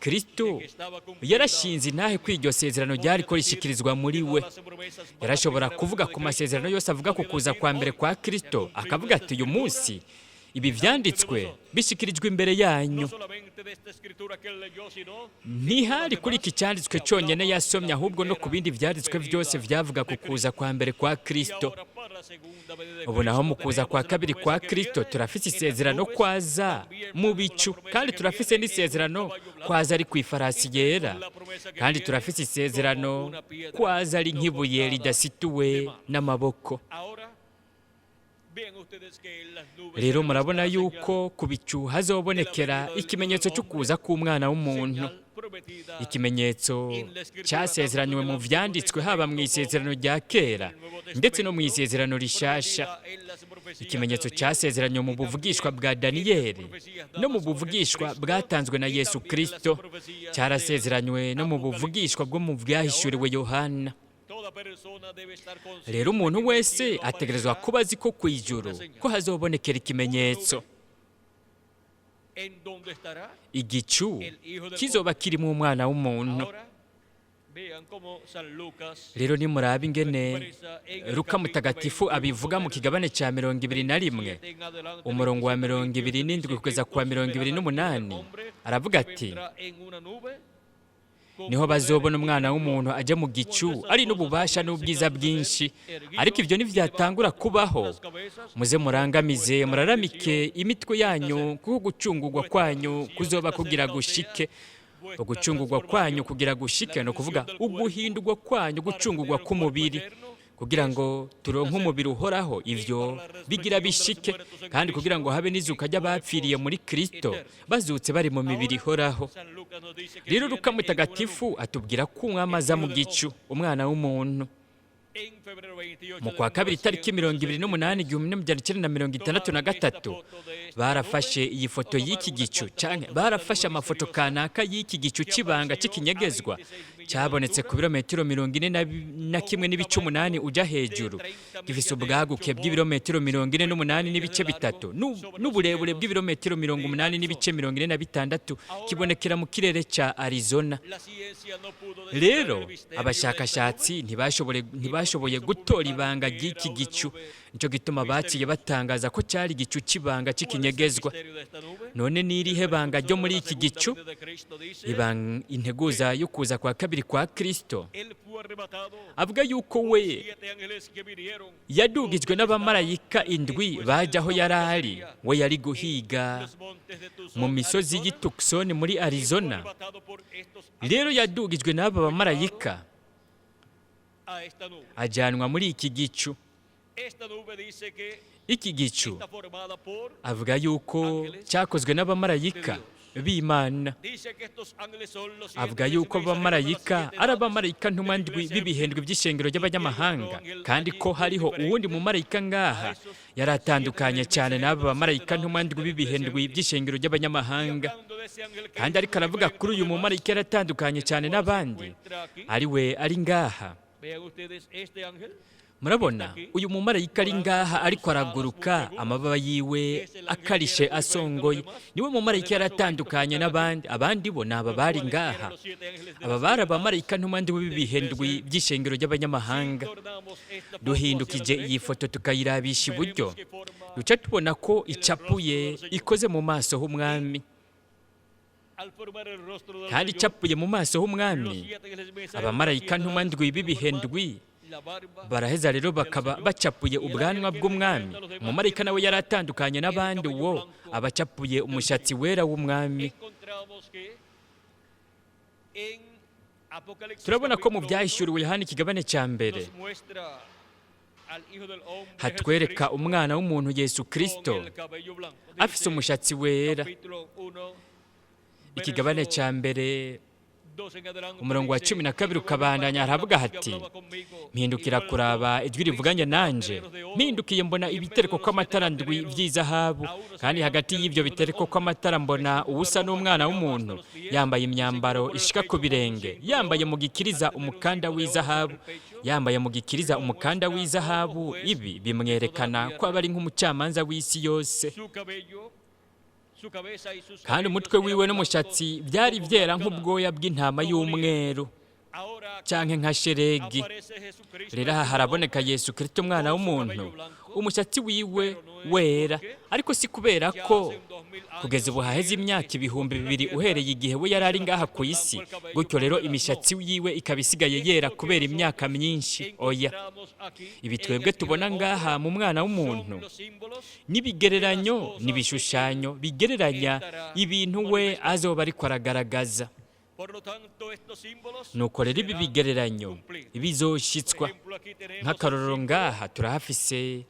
Kristo yarashinze intahe ko iryo sezerano ryari ko rishikirizwa muri we. Yarashobora kuvuga ku masezerano yose avuga ku kuza kwa mbere kwa Kristo, akavuga ati: "Uyu munsi ibi vyanditswe bishikirijwe imbere yanyu." Ntihari kuri iki cyanditswe cyonyine yasomye, ahubwo no ku bindi vyanditswe byose vyavuga ku kuza kwa mbere kwa Kristo. Ubu naho mu kuza kwa kabiri kwa Kristo, turafise isezerano kwaza mu bicu, kandi turafise n'isezerano kwaza ari ku ifarasi yera, kandi turafise isezerano kwaza ari nk'ibuye ridasituwe n'amaboko. Rero murabona yuko ku bicu hazobonekera ikimenyetso cyo kuza k'Umwana w'umuntu, ikimenyetso cyasezeranywe mu vyanditswe, haba mu Isezerano rya Kera ndetse no mu Isezerano Rishasha, ikimenyetso cyasezeranywe mu buvugishwa bwa Daniyeli no mu buvugishwa bwatanzwe na Yesu Kristo, cyarasezeranywe no mu buvugishwa bwo mu Bwahishuriwe Yohana. Rero umuntu wese ategerezwa kuba azi ko ku ijuru ko hazobonekera ikimenyetso, igicu kizoba kirimo Umwana w'umuntu. Rero nimuraba ingene Luka Mutagatifu abivuga mu kigabane cya 21, umurongo wa 27 kugeza ku wa 28, aravuga ati: "Niho bazobona Umwana w'umuntu ajya mu gicu ari n'ububasha n'ubwiza bwinshi. Ariko ibyo ntibyatangura kubaho, muze murangamize, muraramike imitwe yanyu, kuko gucungurwa kwanyu kuzoba kugira gushike." Ugucungurwa kwanyu kugira gushike, ni ukuvuga uguhindurwa kwanyu, gucungurwa k'umubiri, kugira ngo turonke umubiri uhoraho, ivyo bigira bishike, kandi kugira ngo habe n'izuka ry'abapfiriye muri Kristo bazutse bari mu mibiri ihoraho. Rero Luka Mutagatifu atubwira ko Umwami aza mu gicu, Umwana w'umuntu. Mu kwa kabiri, itariki 28, 1963, barafashe iyi foto y'iki gicu, canke barafashe amafoto kanaka y'iki gicu c'ibanga c'ikinyegezwa cyabonetse ku birometero 41.8 ujya hejuru, gifise ubwaguke bw'ibirometero 48.3 n'uburebure bw'ibirometero 80.46, kibonekera mu kirere ca Arizona. Rero abashakashatsi ntibashoboye gutora ibanga ry'iki gicu, nicyo gituma baciye batangaza ko cyari igicu c'ibanga c'ikinyegezwa. None n'irihe banga ryo muri iki gicu? Integuza yo kuza kwa kabiri kwa Kristo avuga yuko we yadugijwe n'abamarayika indwi bajya aho yari ari. We yari guhiga mu misozi y'i Tucson muri Arizona. Rero yadugijwe n'aba bamarayika, ajyanwa muri iki gicu. Iki gicu avuga yuko cyakozwe n'abamarayika b'Imana. Avuga yuko abamarayika ari abamarayika ntumwa ndwi b'ibihendwe by'ishengero ry'abanyamahanga, kandi ko hariho uwundi mumarayika ngaha yari atandukanye cyane n'aba bamarayika ntumwa ndwi b'ibihendwi by'ishengero ry'abanyamahanga. Kandi ariko aravuga kuri uyu mumarayika yari atandukanye cyane n'abandi, ari we ari ngaha. Murabona uyu mumarayika ari ngaha ariko araguruka, amababa yiwe akarishe asongoye. Niwe mumarayika yaratandukanye n'abandi. Abandi bo ni aba bari ngaha, aba bari abamarayika ntumwa ndwi b'ibihe ndwi by'ishengero ry'abanyamahanga. Duhindukije iyi foto tukayirabisha iburyo, duca tubona ko icapuye ikoze mu maso h'umwami. Kandi icapuye mu maso h'umwami, abamarayika ntumwa ndwi b'ibihe ndwi baraheza rero bakaba bacapuye ubwanwa bw'umwami. Umumarayika nawe yari atandukanye n'abandi, uwo abacapuye umushatsi wera w'umwami. Turabona ko mu Byahishuriwe Yohana ikigabane cya mbere hatwereka umwana w'umuntu Yesu Kristo afise umushatsi wera. Ikigabane cya mbere, umurongo wa 12 ukabandanya, haravuga hati: "Mpindukira kuraba ijwi rivuganye nanje, mpindukiye mbona ibitereko kw'amatara ndwi by'izahabu, kandi hagati y'ibyo bitereko kw'amatara mbona uwusa n'umwana w'umuntu, yambaye imyambaro ishika ku birenge, yambaye mu gikiriza umukanda w'izahabu." Yambaye mu gikiriza umukanda w'izahabu, ibi bimwerekana ko aba ari nk'umucamanza w'isi yose. Kandi umutwe wiwe n'umushatsi byari byera nk'ubwoya bw'intama y'umweru canke nka sheregi. Rero aha haraboneka Yesu Kristo umwana w'umuntu, umushatsi wiwe wera, ariko si kubera ko kugeza ubu haheze imyaka 2000 uhereye igihe we yari ari ngaha ku isi, gutyo rero imishatsi yiwe ikaba isigaye yera kubera imyaka myinshi. Oya, ibi twebwe tubona ngaha mu mwana w'umuntu n'ibigereranyo n'ibishushanyo bigereranya ibintu we azoba ariko aragaragaza. Nuko rero ibi bigereranyo bizoshitswa. Nk'akarorero, ngaha turahafise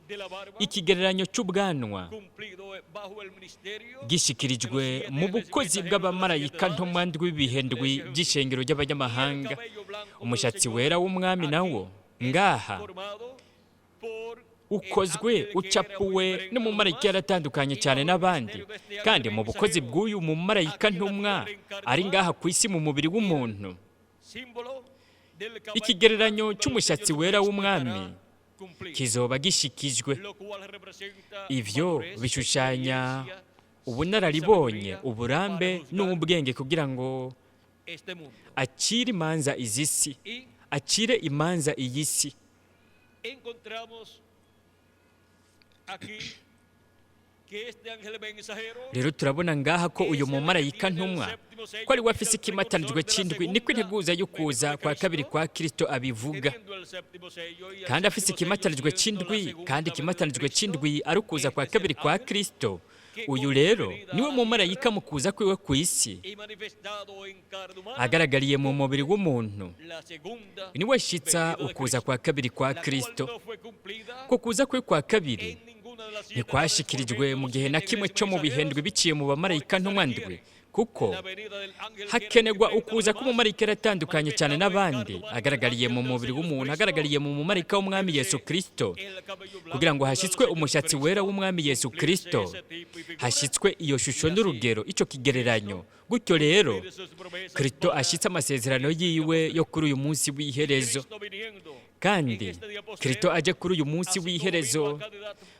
ikigereranyo cy'ubwanwa gishikirijwe mu bukozi bw'abamarayika ntumwa ndwi b'ibihe ndwi by'ishengero ry'abanyamahanga. Umushatsi wera w'umwami nawo ngaha ukozwe, ucapuwe n'umumarayika yaratandukanye cyane n'abandi. Kandi mu bukozi bw'uyu mumarayika ntumwa ari ngaha ku isi mu mubiri w'umuntu, ikigereranyo cy'umushatsi wera w'umwami kizoba gishikijwe. Ivyo bishushanya ubunararibonye, uburambe n'ubwenge kugira ngo acire imanza izi si, acire imanza iyi si. Rero turabona ngaha ko uyu mumarayika ntumwa ko ari we afise ikimatanijwe c'indwi, niko integuza y'ukuza kwa kabiri kwa Kristo abivuga. Kandi afise ikimatanijwe c'indwi, kandi ikimatanijwe c'indwi ari ukuza kwa kabiri kwa Kristo. Uyu rero niwe mumarayika mu kuza kwiwe ku isi agaragariye mu mubiri w'umuntu, niwe shitsa ukuza kwa kabiri kwa Kristo. Ko kuza kwe kwa kabiri ntikwashikirijwe mu gihe na kimwe cyo mu bihe ndwi biciye mu bamarayika ntumwa ndwi, kuko hakenerwa ukuza k'umumarayika yaratandukanye cyane n'abandi, agaragariye mu mubiri w'umuntu, agaragariye mu mumarayika w'umwami Yesu Kristo, kugira ngo hashyitswe umushatsi wera w'umwami Yesu Kristo, hashyitswe iyo shusho n'urugero, icyo kigereranyo. Gutyo rero Kristo ashyitse amasezerano yiwe yo kuri uyu munsi w'iherezo. Kandi Kristo aje kuri uyu munsi w'iherezo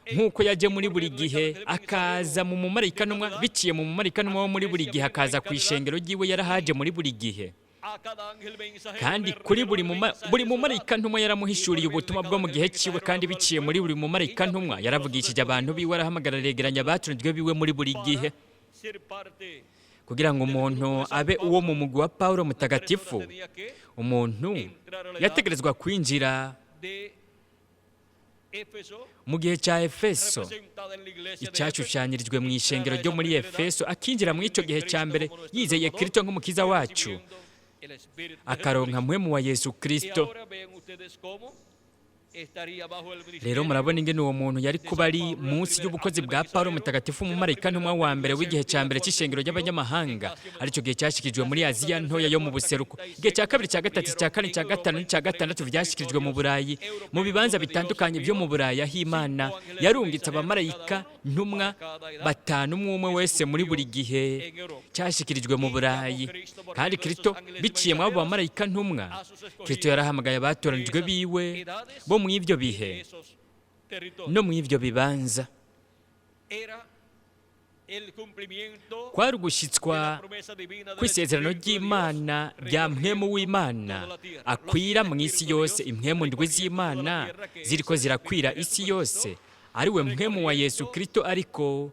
nk'uko yaje muri buri gihe, akaza mu mumarayika ntumwa, biciye mu mumarayika ntumwa wo muri buri gihe, akaza ku ishengero ryiwe yarahaje muri buri gihe. Kandi kuri buri mumarayika ntumwa yaramuhishuriye ubutumwa bwo mu gihe ciwe, kandi biciye muri buri mumarayika ntumwa yaravugishije abantu biwe, arahamagara, aregeranya abatunzwe biwe muri buri gihe. Kugira ngo umuntu abe uwo mu mugwi wa Paulo mutagatifu, umuntu yategerezwa kwinjira mu gihe cya Efeso, icyashushanyirijwe mu ishengero ryo muri Efeso, akinjira muri icyo gihe cya mbere yizeye Kristo nk'umukiza wacu, akaronka mpwemu wa Yesu Kristo. Rero murabona ingene uwo muntu yari kuba ari munsi y'ubukozi bwa Paulo mutagatifu, umumarayika ntumwa wa mbere w'igihe cya mbere cy'ishengero ry'abanyamahanga, aricyo gihe cyashikirijwe muri Aziya ntoya yo mu buseruko. Igihe cya kabiri, cya gatatu, cya kane, cya gatanu n'icya gatandatu byashikirijwe mu Burayi, mu bibanza bitandukanye byo mu Burayi, aho Imana yarungitse abamarayika ntumwa batanu umwe umwe wese muri buri gihe cyashikirijwe mu Burayi. Kandi Kristo biciye mu abo bamarayika ntumwa, Kristo yarahamagaye abatoranijwe biwe bo mu mu ivyo bihe no mu ivyo bibanza. Kwari ugushyitswa kw'isezerano ry'Imana rya mpwemu w'Imana akwira mu isi yose. Impwemu ndwi z'Imana ziriko zirakwira isi yose, ari we mpwemu wa Yesu Kristo, ariko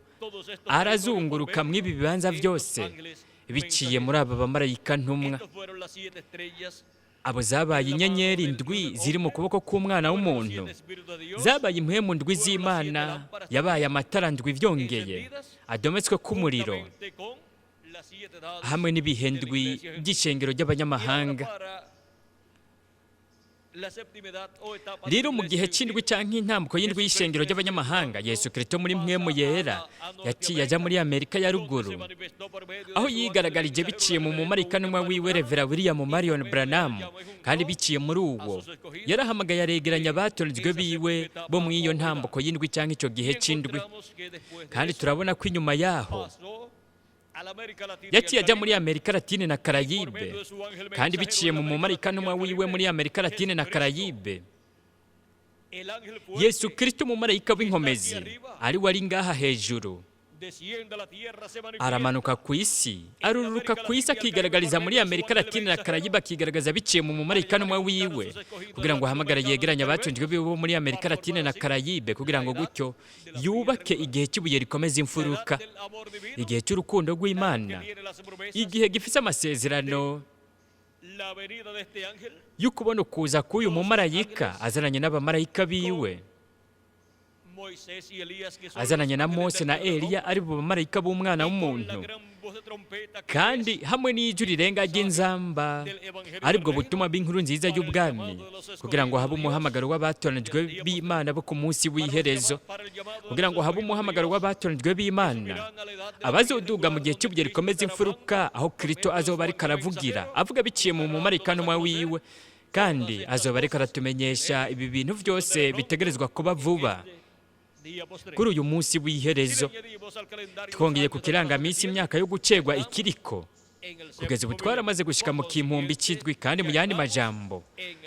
arazunguruka mw'ibi bibanza byose biciye muri aba bamarayika ntumwa. Abo zabaye inyenyeri ndwi ziri mu kuboko k'umwana w'umuntu, zabaye impwemu ndwi z'Imana, yabaye amatara ndwi vyongeye adometswe k'umuriro, hamwe n'ibihe ndwi by'ishengero ry'abanyamahanga. Rero mu gihe c'indwi canke intambuko y'indwi y'ishengero ry'abanyamahanga, Yesu Kristo muri mpwemu yera yaciye aja muri Amerika ya ruguru, aho yigaragarije biciye mu mumarayika wiwe Revera William Marion Branham. Kandi biciye muri uwo yarahamagaye aregeranya abatoranijwe biwe bo mu iyo ntambuko y'indwi canke ico gihe c'indwi. Kandi turabona ko inyuma yaho yaciye ajya muri Amerika Latine na Karayibe, kandi biciye mu mumarayika wiwe muri Amerika Latine na Karayibe, Yesu Kristo umumarayika w'inkomezi ari we ari ngaha hejuru aramanuka ku isi, aruruka ku isi, akigaragariza muri Amerika Latine na Karayibe, akigaragaza biciye mu mumarayika wiwe kugira ngo ahamagare yegeranye abatunzwe biwe bo muri Amerika Latine na Karayibe, kugira ngo gutyo yubake igihe cy'ibuye rikomeza imfuruka, igihe cy'urukundo rw'Imana, igihe gifise amasezerano y'ukubona ukuza k'uyu mumarayika azananye n'abamarayika biwe, azananye na Mose na Eliya, ari bo bamarayika b'umwana w'umuntu, kandi hamwe n'ijwi rirenga ry'inzamba, aribwo butumwa bw'inkuru nziza y'ubwami, kugira ngo habe umuhamagaro w'abatoranijwe b'Imana bo ku munsi w'iherezo, kugira ngo habe umuhamagaro w'abatoranijwe b'Imana abazoduga mu gihe cy'ibuye rikomeza imfuruka, aho Kristo azoba ariko aravugira, avuga biciye mu mumarayika wiwe, kandi azoba ariko aratumenyesha ibi bintu byose bitegerezwa kuba vuba kuri uyu munsi w'iherezo. Twongeye ku kirangaminsi imyaka yo gucegwa ikiriko, kugeza ubu twaramaze gushika mu kimpumbi c'indwi, kandi mu yandi majambo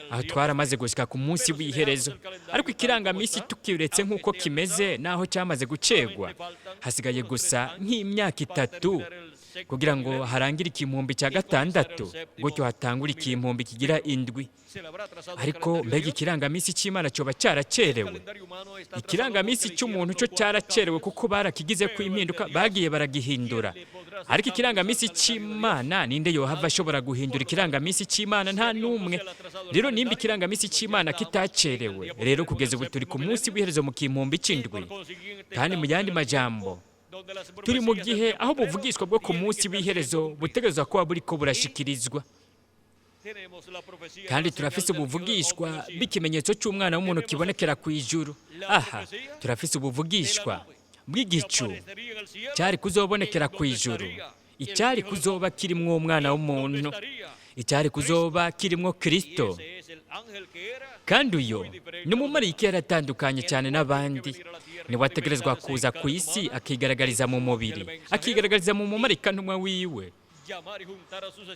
aho twaramaze gushika ku munsi w'iherezo. Ariko ikirangaminsi tukiretse nk'uko kimeze, naho cyamaze gucegwa, hasigaye gusa nk'imyaka 3 kugira ngo harangire ikimpumbi cya 6, gutyo hatangure ikimpumbi kigira 7. Ariko mbega ikirangaminsi cy'Imana cyoba cyaracerewe? Ikirangaminsi cy'umuntu cyo cyaracerewe kuko barakigize ko impinduka, bagiye baragihindura. Ariko ikirangaminsi cy'Imana, ninde yohava ashobora guhindura ikirangaminsi cy'Imana? Nta n'umwe. Rero nimba ikirangaminsi cy'Imana kitacerewe, rero kugeza ubu turi ku munsi w'iherezo mu kimpumbi c'indwi, kandi mu yandi majambo turi mu gihe aho buvugishwa bwo ku munsi w'iherezo butegerezwa kuba buriko burashikirizwa. Kandi turafise ubuvugishwa bw'ikimenyetso cy'umwana w'umuntu kibonekera ku ijuru. Aha turafise ubuvugishwa bw'igicu cyari kuzobonekera ku ijuru, icyari kuzoba kirimwo umwana w'umuntu, icyari kuzoba kirimwo Kristo. Kandi uyo ni umumarayika yaratandukanye cyane n'abandi, niwe ategerezwa kuza ku isi akigaragariza mu mubiri, akigaragariza mu mumarayika ntumwa wiwe,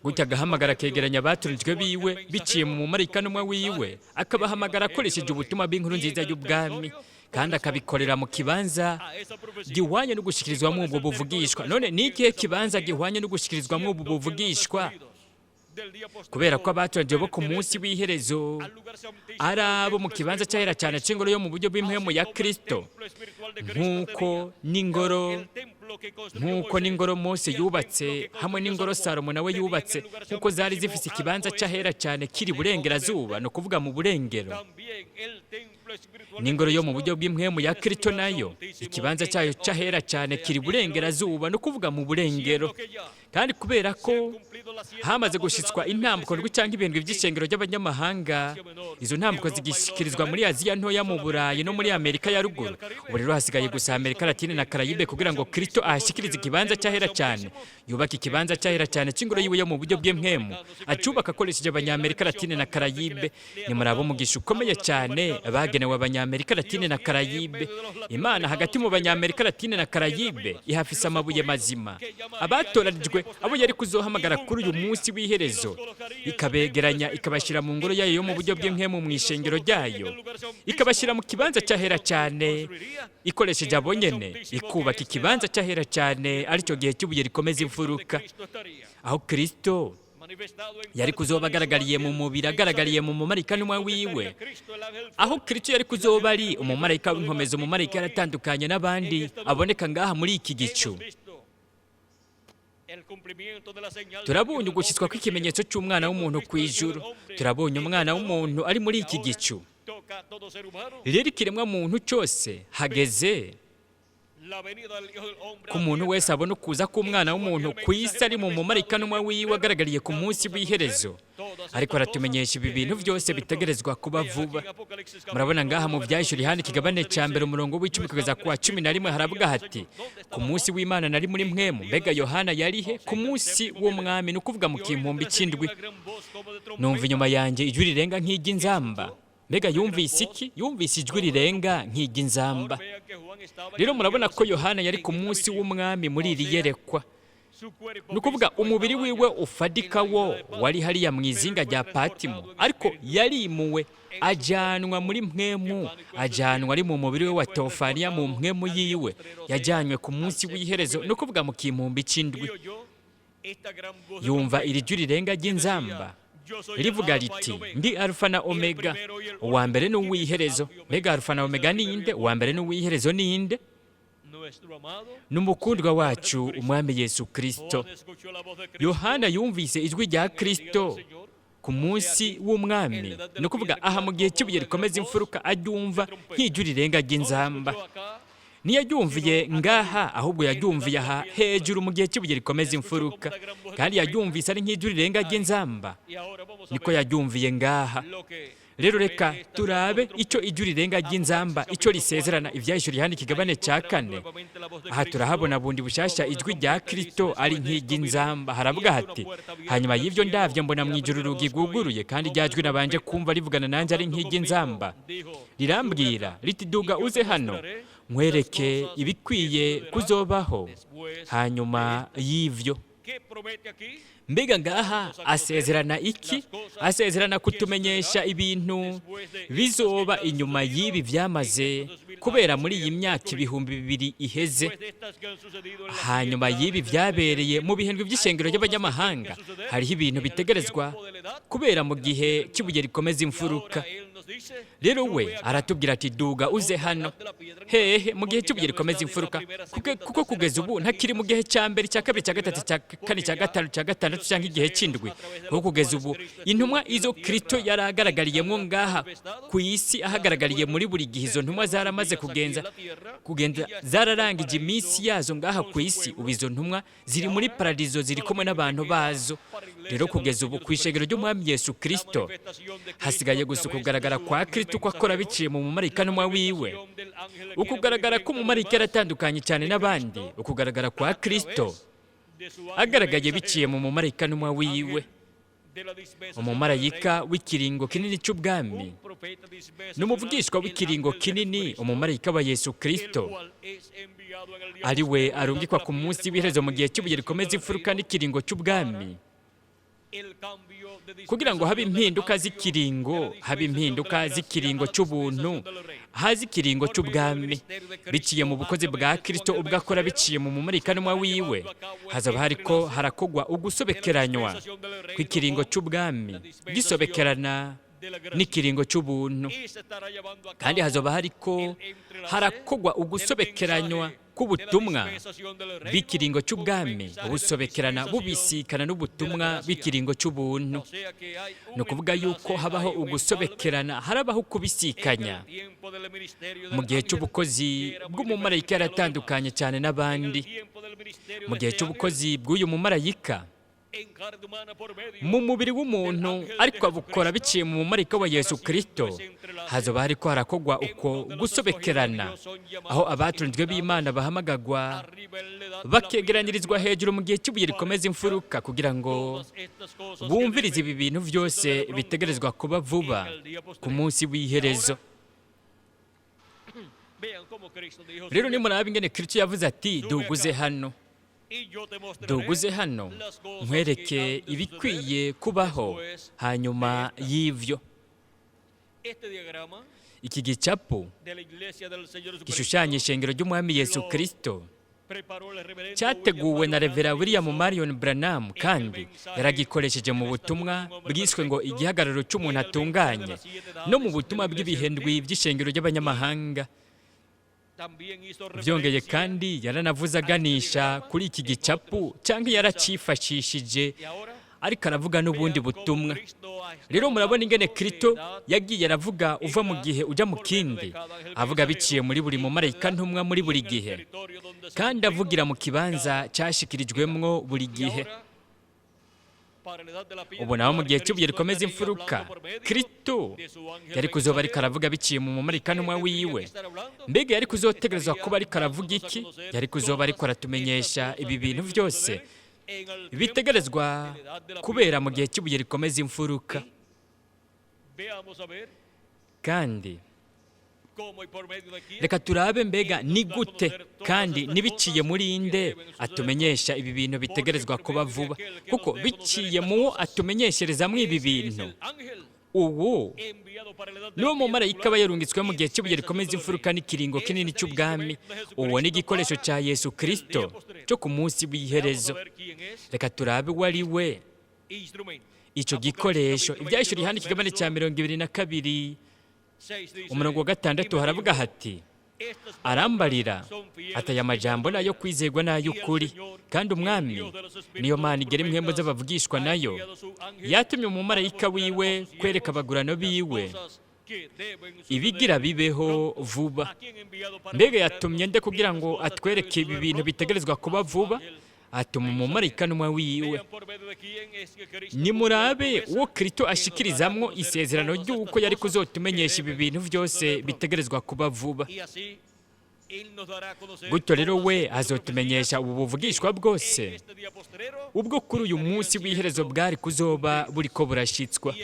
gutya agahamagara akegeranya abatoranijwe biwe biciye mu mumarayika ntumwa wiwe, akabahamagara akoresheje ubutumwa bw'inkuru nziza y'ubwami, kandi akabikorera mu kibanza gihwanye no gushikirizwamo ubwo buvugishwa. None ni ikihe kibanza gihwanye no gushikirizwamo ubu buvugishwa? Kubera ko abatoranijwe bo ku munsi w'iherezo ari abo mu kibanza cyahera cyane c'ingoro yo mu buryo bw'impwemu ya Kristo, nk'uko n'ingoro Mose yubatse hamwe n'ingoro Salomo nawe yubatse, nk'uko zari zifise ikibanza cyahera cyane kiri burengerazuba, no kuvuga mu burengero. N'ingoro yo mu buryo bw'impwemu ya Kristo nayo ikibanza cyayo cyahera cyane kiri burengerazuba, no kuvuga mu burengero. Kandi kubera ko hamaze gushitswa intambuko ndwi cyangwa ibindwi by'ishengero ry'abanyamahanga, izo ntambuko zigishikirizwa muri Aziya ntoya, mu Burayi no muri Amerika ya ruguru. Ubu rero hasigaye gusa Amerika Latine na Karayibe kugira ngo Kristo ahashikirize ikibanza cyahera cyane, yubaka ikibanza cyahera cyane cy'ingoro yiwe yo mu buryo bw'impwemu, acubaka akoresheje abanyamerika Latine na Karayibe. Ni muri abo mugisha ukomeye cyane bagenewe abanyamerika Latine na Karayibe. Imana hagati mu banyamerika Latine na Karayibe ihafise amabuye mazima, abatoranijwe yiwe, abo yari kuzohamagara kuri uyu munsi w'iherezo, ikabegeranya, ikabashyira mu ngoro yayo yo mu buryo bw'impwemu, mu ishengero ryayo, ikabashyira mu kibanza cy'ahera cyane, ikoresheje abo nyene, ikubaka ikibanza cy'ahera cyane, aricyo gihe cy'ibuye rikomeza imfuruka, aho Kristo yari kuzoba agaragariye mu mubiri, agaragariye mu mumarayika n'umwe wiwe, aho Kristo yari kuzoba ari umumarayika w'inkomezi, umumarayika yaratandukanye n'abandi aboneka ngaha muri iki gicu. Turabonye ugushyitswa kw'ikimenyetso cy'umwana w'umuntu ku ijuru. Turabonye umwana w'umuntu ari muri iki gicu. Rero ikiremwa muntu cyose, hageze ku muntu wese abona ukuza k'umwana w'umuntu ku isi ari mu mumarayika n'umwe wiwe, agaragariye ku munsi w'iherezo, ariko aratumenyesha ibi bintu byose bitegerezwa kuba vuba. Murabona ngaha mu Byahishuriwe Yohana, ikigabane cya mbere, umurongo w'10 kugeza ku wa 11, haravuga hati: "Ku munsi w'Imana nari muri mpwemu." Mbega Yohana yari he ku munsi w'Umwami? Ni ukuvuga mu 1700. "Numva inyuma yanjye ijwi rirenga nk'iry'inzamba." Mbega yumvise iki? Yumvise ijwi rirenga nk'iry'inzamba. Rero murabona ko Yohana yari ku munsi w'Umwami muri iri yerekwa. Ni ukuvuga umubiri wiwe ufadika wo wari hariya mu izinga rya Patimo, ariko yarimuwe ajyanwa muri mpwemu, ajyanwa ari mu mubiri we wa tofaniya, mu mpwemu yiwe. Yajyanywe ku munsi w'iherezo, ni ukuvuga mu 1700. Yumva iri jwi rirenga ry'inzamba rivuga riti: "Ndi Alufa na Omega, uwa mbere n'uw'iherezo." Mbega Alufa na Omega ninde? Uwa mbere n'uw'iherezo ninde? N'umukundwa wacu Umwami Yesu Kristo. Yohana yumvise ijwi rya Kristo ku munsi w'Umwami, ni ukuvuga aha mu gihe cy'ibuye rikomeza imfuruka, aryumva nk'ijwi rirenga ry'inzamba. Ntiyaryumviye ngaha, ahubwo yaryumviye aha hejuru mu gihe cy'ibuye rikomeza imfuruka, kandi yaryumvise ari nk'ijwi rirenga ry'inzamba. Niko yaryumviye ngaha. Rero reka turabe icyo ijwi rirenga ry'inzamba icyo risezerana. Ibyahishuriwe Yohana, ikigabane cya kane. Aha turahabona bundi bushyashya ijwi rya Kristo ari nk'iry'inzamba. Haravuga hati: "Hanyuma y'ibyo ndabyo mbona mu ijuru urugi rwuguruye, kandi rya jwi nabanje kumva rivugana nanjye ari nk'iry'inzamba rirambwira riti: 'Duga uze hano, nkwereke ibikwiye kuzobaho hanyuma y'ivyo.'" Mbega ngaha asezerana iki? Asezerana kutumenyesha ibintu bizoba inyuma y'ibi byamaze kubera muri iyi myaka 2000 iheze. Hanyuma y'ibi byabereye mu bihembwe by'ishengero ry'abanyamahanga, hariho ibintu bitegerezwa kubera mu gihe cy'ibuye rikomeza imfuruka. Rero we aratubwira ati: "Duga uze hano." Hehe? Mu gihe cy'ibuye rikomeza imfuruka, kuko kugeza ubu ntakiri mu gihe cya mbere, cya kabiri, cya gatatu, cya kane, cya gatanu, cya gatandatu cyangwa igihe cy'indwi, kuko kugeza ubu intumwa izo Kristo yari agaragariyemo ngaha ku isi, ahagaragariye muri buri gihe, izo ntumwa zaramaze kugenza kugenda, zararangije iminsi yazo ngaha ku isi. Ubu izo ntumwa ziri muri paradizo, ziri kumwe n'abantu bazo. Rero kugeza ubu ku ishengero ry'Umwami Yesu Kristo hasigaye gusa ukugaragara kwa Kristo, uko akora biciye mu mumarayika n'umwe wiwe. Ukugaragara k'umumarayika yaratandukanye cyane n'abandi. Ukugaragara kwa Kristo agaragaye biciye mu mumarayika n'umwe wiwe, umumarayika w'ikiringo kinini cy'ubwami, n'umuvugishwa w'ikiringo kinini, umumarayika wa Yesu Kristo, ari we arungikwa ku munsi w'iherezo mu gihe cy'ibuye rikomeza imfuruka n'ikiringo cy'ubwami, kugira ngo habe impinduka z'ikiringo, habe impinduka z'ikiringo cy'ubuntu, haze ikiringo cy'ubwami, biciye mu bukozi bwa Kristo ubwo akora biciye mu mumarayika n'umwe wiwe. Hazaba hariko harakogwa ugusobekeranywa kw'ikiringo cy'ubwami gisobekerana n'ikiringo cy'ubuntu, kandi hazoba hariko harakogwa ugusobekeranywa k'ubutumwa bw'ikiringo cy'ubwami busobekerana, bubisikana n'ubutumwa bw'ikiringo cy'ubuntu. Ni ukuvuga yuko habaho ugusobekerana, harabaho kubisikanya. Mu gihe cy'ubukozi bw'umumarayika yaratandukanye cyane n'abandi. Mu gihe cy'ubukozi bw'uyu mumarayika mu mubiri w'umuntu, ariko abukora biciye mu mumarayika wa Yesu Kristo, hazoba hariko harakogwa uko gusobekerana, aho abatunzwe b'Imana bahamagagwa bakegeranyirizwa hejuru mu gihe cy'ibuye rikomeza imfuruka, kugira ngo bumvirize ibi bintu byose bitegerezwa kuba vuba ku munsi w'iherezo. Rero nimuraba ingene Kristo yavuze ati: "Duguze hano." Duguze hano nkwereke ibikwiye kubaho hanyuma y'ivyo. Iki gicapu gishushanya ishengero ry'Umwami Yesu Kristo cyateguwe na Revera William Marion Branham, kandi yaragikoresheje mu butumwa bwiswe ngo igihagararo cy'umuntu atunganye, no mu butumwa bw'ibihendwi by'ishengero ry'abanyamahanga. Byongeye kandi yaranavuze aganisha kuri iki gicapu, cyangwa yaracifashishije ariko aravuga n'ubundi butumwa. Rero murabona ingene Kristo yagiye aravuga uva mu gihe ujya mu kindi, avuga biciye muri buri mumarayika ntumwa muri buri gihe, kandi avugira mu kibanza cyashikirijwemwo buri gihe. Ubu naho mu gihe cy'ubuye rikomeza imfuruka, Kristo yari kuzoba ariko aravuga biciye mu mumarayika ntumwa wiwe. Mbega yari kuzotegerezwa kuba ariko aravuga iki? Yari kuzoba ariko aratumenyesha ibi bintu byose bitegerezwa kubera mu gihe cy'ibuye rikomeza imfuruka. Kandi reka turabe mbega ni gute kandi nibiciye muri inde atumenyesha ibi bintu bitegerezwa kuba vuba, kuko biciye mu wo atumenyesherezamo ibi bintu. Ubu niwo mumarayika aba yarungitswe mu gihe cy'ibuye rikomeza imfuruka n'ikiringo kinini cy'ubwami. Uwo ni igikoresho cya Yesu Kristo cyo ku munsi w'iherezo. Reka turabe uwo ari we icyo gikoresho. Ibyahishuriye hano ikigabane cya 22 umurongo wa 6 haravuga hati: arambarira ati aya majambo nayo kwizerwa n'ay'ukuri, kandi Umwami niyo Mana igera impwembo z'abavugishwa nayo yatumye umumarayika wiwe kwereka abagurano biwe ibigira bibeho vuba. Mbega yatumye nde kugira ngo atwereke ibi bintu bitegerezwa kuba vuba? Atuma umumarayika ntumwa wiwe. Nimurabe uwo Kristo ashikirizamwo isezerano ry'uko yari kuzotumenyesha ibi bintu byose bitegerezwa kuba vuba. Gutyo rero we azotumenyesha ubu buvugishwa bwose ubwo kuri uyu munsi w'iherezo bwari kuzoba buriko burashitswa,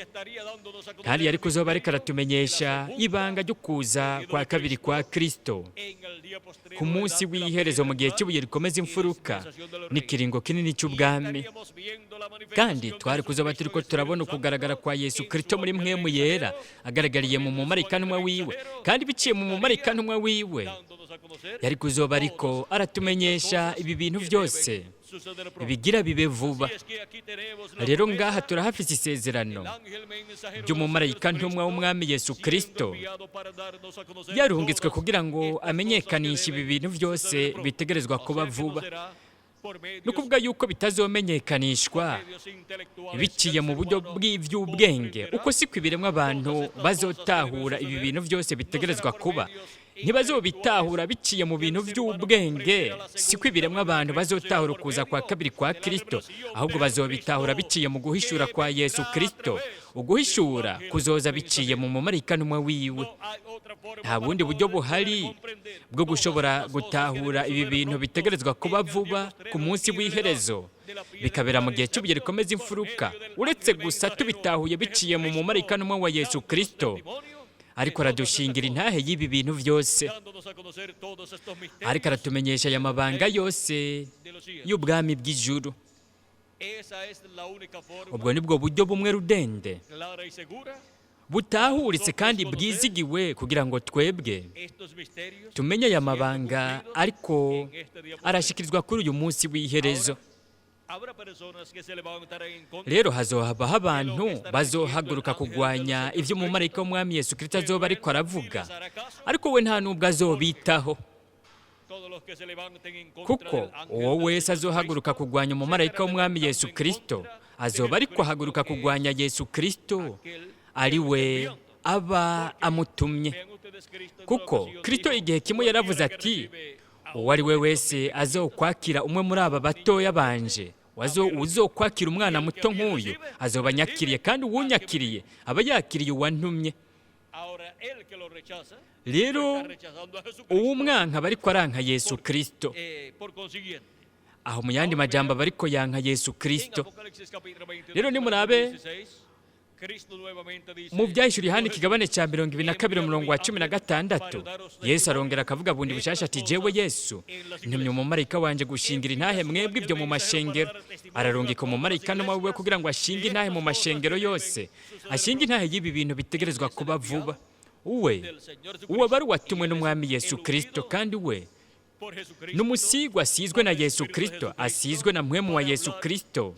kandi yari kuzoba ariko aratumenyesha ibanga ryo kuza kwa kabiri kwa Kristo ku munsi w'iherezo mu gihe cy'ibuye rikomeza imfuruka n'ikiringo kinini cy'ubwami. Kandi twari kuzoba turiko turabona ukugaragara kwa Yesu Kristo muri mpwemu yera agaragariye mu mumarayika ntumwa wiwe, kandi biciye mu mumarayika ntumwa wiwe yari kuzoba ariko aratumenyesha ibi bintu byose bigira bibe vuba. Rero ngaha turahafise isezerano ry'umumarayika ntumwa w'Umwami Yesu Kristo yarungitswe kugira ngo amenyekanishe ibi bintu byose bitegerezwa kuba vuba. Ni ukuvuga yuko bitazomenyekanishwa biciye mu buryo bw'iby'ubwenge, uko si ibiremwa abantu bazotahura ibi bintu byose bitegerezwa kuba. Ntibazobitahura biciye mu bintu by'ubwenge, siko ibiremwa abantu bazotahura ukuza kwa kabiri kwa Kristo, ahubwo bazobitahura biciye mu guhishura kwa Yesu Kristo. Uguhishura kuzoza biciye mu mumarayika ntumwa wiwe. Nta bundi buryo buhari bwo gushobora gutahura ibi bintu bitegerezwa kuba vuba ku munsi w'iherezo, bikabera mu gihe cy'ubuye rikomeza imfuruka, uretse gusa tubitahuye biciye mu mumarayika ntumwa wa Yesu Kristo ariko aradushingira intahe y'ibi bintu byose, ariko aratumenyesha aya mabanga yose y'ubwami bw'ijuru. Ubwo nibwo buryo bumwe rudende butahuritse kandi bwizigiwe kugira ngo twebwe tumenye aya mabanga ariko arashikirizwa kuri uyu munsi w'iherezo. Rero hazohabaho abantu bazohaguruka kugwanya ibyo umumarayika w'Umwami Yesu Kristo azoba ariko aravuga, ariko we nta nubwo azobitaho, kuko uwo wese azohaguruka kugwanya umumarayika w'Umwami Yesu Kristo azoba ariko ahaguruka kugwanya Yesu Kristo ari we aba amutumye. Kuko Kristo igihe kimwe yaravuze ati: uwo ari we wese azokwakira umwe muri aba batoya banje, uzokwakira umwana muto nk'uyu azoba anyakiriye, kandi uwunyakiriye aba yakiriye uwantumye. Rero uwumwanka aba ariko aranka Yesu Kristo. Aho mu yandi majambo aba ariko yanka Yesu Kristo. Rero nimurabe Mu Byahishuriye Yohana ikigabane cya 22, umurongo wa 16, Yesu arongera akavuga bundi bushasha ati: "Jewe Yesu ntumye umumarayika wanje gushingira intahe mwebwe ibyo mu mashengero." Ararungika umumarayika n'umwe wiwe kugira ngo ashinge intahe mu mashengero yose, ashinge intahe y'ibi bintu bitegerezwa kuba vuba. Uwe uwo bari watumwe n'Umwami Yesu Kristo, kandi we n'umusigwa asizwe na Yesu Kristo, asizwe na Mpwemu wa Yesu Kristo,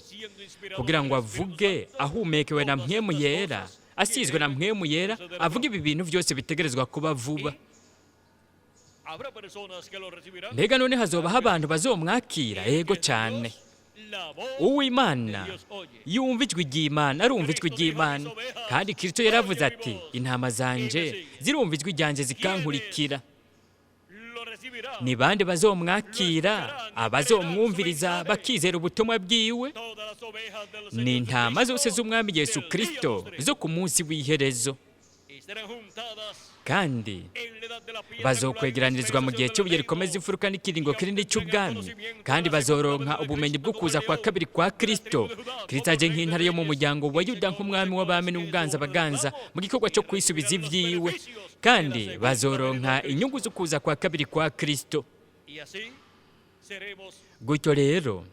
kugira ngo avuge ahumekewe na Mpwemu Yera, asizwe na Mpwemu Yera, avuga ibi bintu byose bitegerezwa kuba vuba. Mbega none hazobaho abantu bazomwakira? Ego cyane. Uw'Imana yumva ijwi ry'Imana, arumva ijwi ry'Imana. Kandi Kristo yaravuze ati: "Intama zanje zirumva ijwi ryanjye zikankurikira." Ni bande bazomwakira, abazomwumviriza bakizera ubutumwa bwiwe? Ni intama zose z'Umwami Yesu Kristo zo ku munsi w'iherezo, kandi bazokwegeranirizwa mu gihe cy'ubuye rikomeza imfuruka n'ikiringo kinini cy'ubwami, kandi bazoronka ubumenyi bwo kuza kwa kabiri kwa Kristo. Kristo aje nk'intare yo mu muryango wa Yuda, nk'umwami w'abami n'ubwanza baganza mu gikorwa cyo kwisubiza ibyiwe, kandi bazoronka inyungu zo kuza kwa kabiri kwa Kristo. Gutyo rero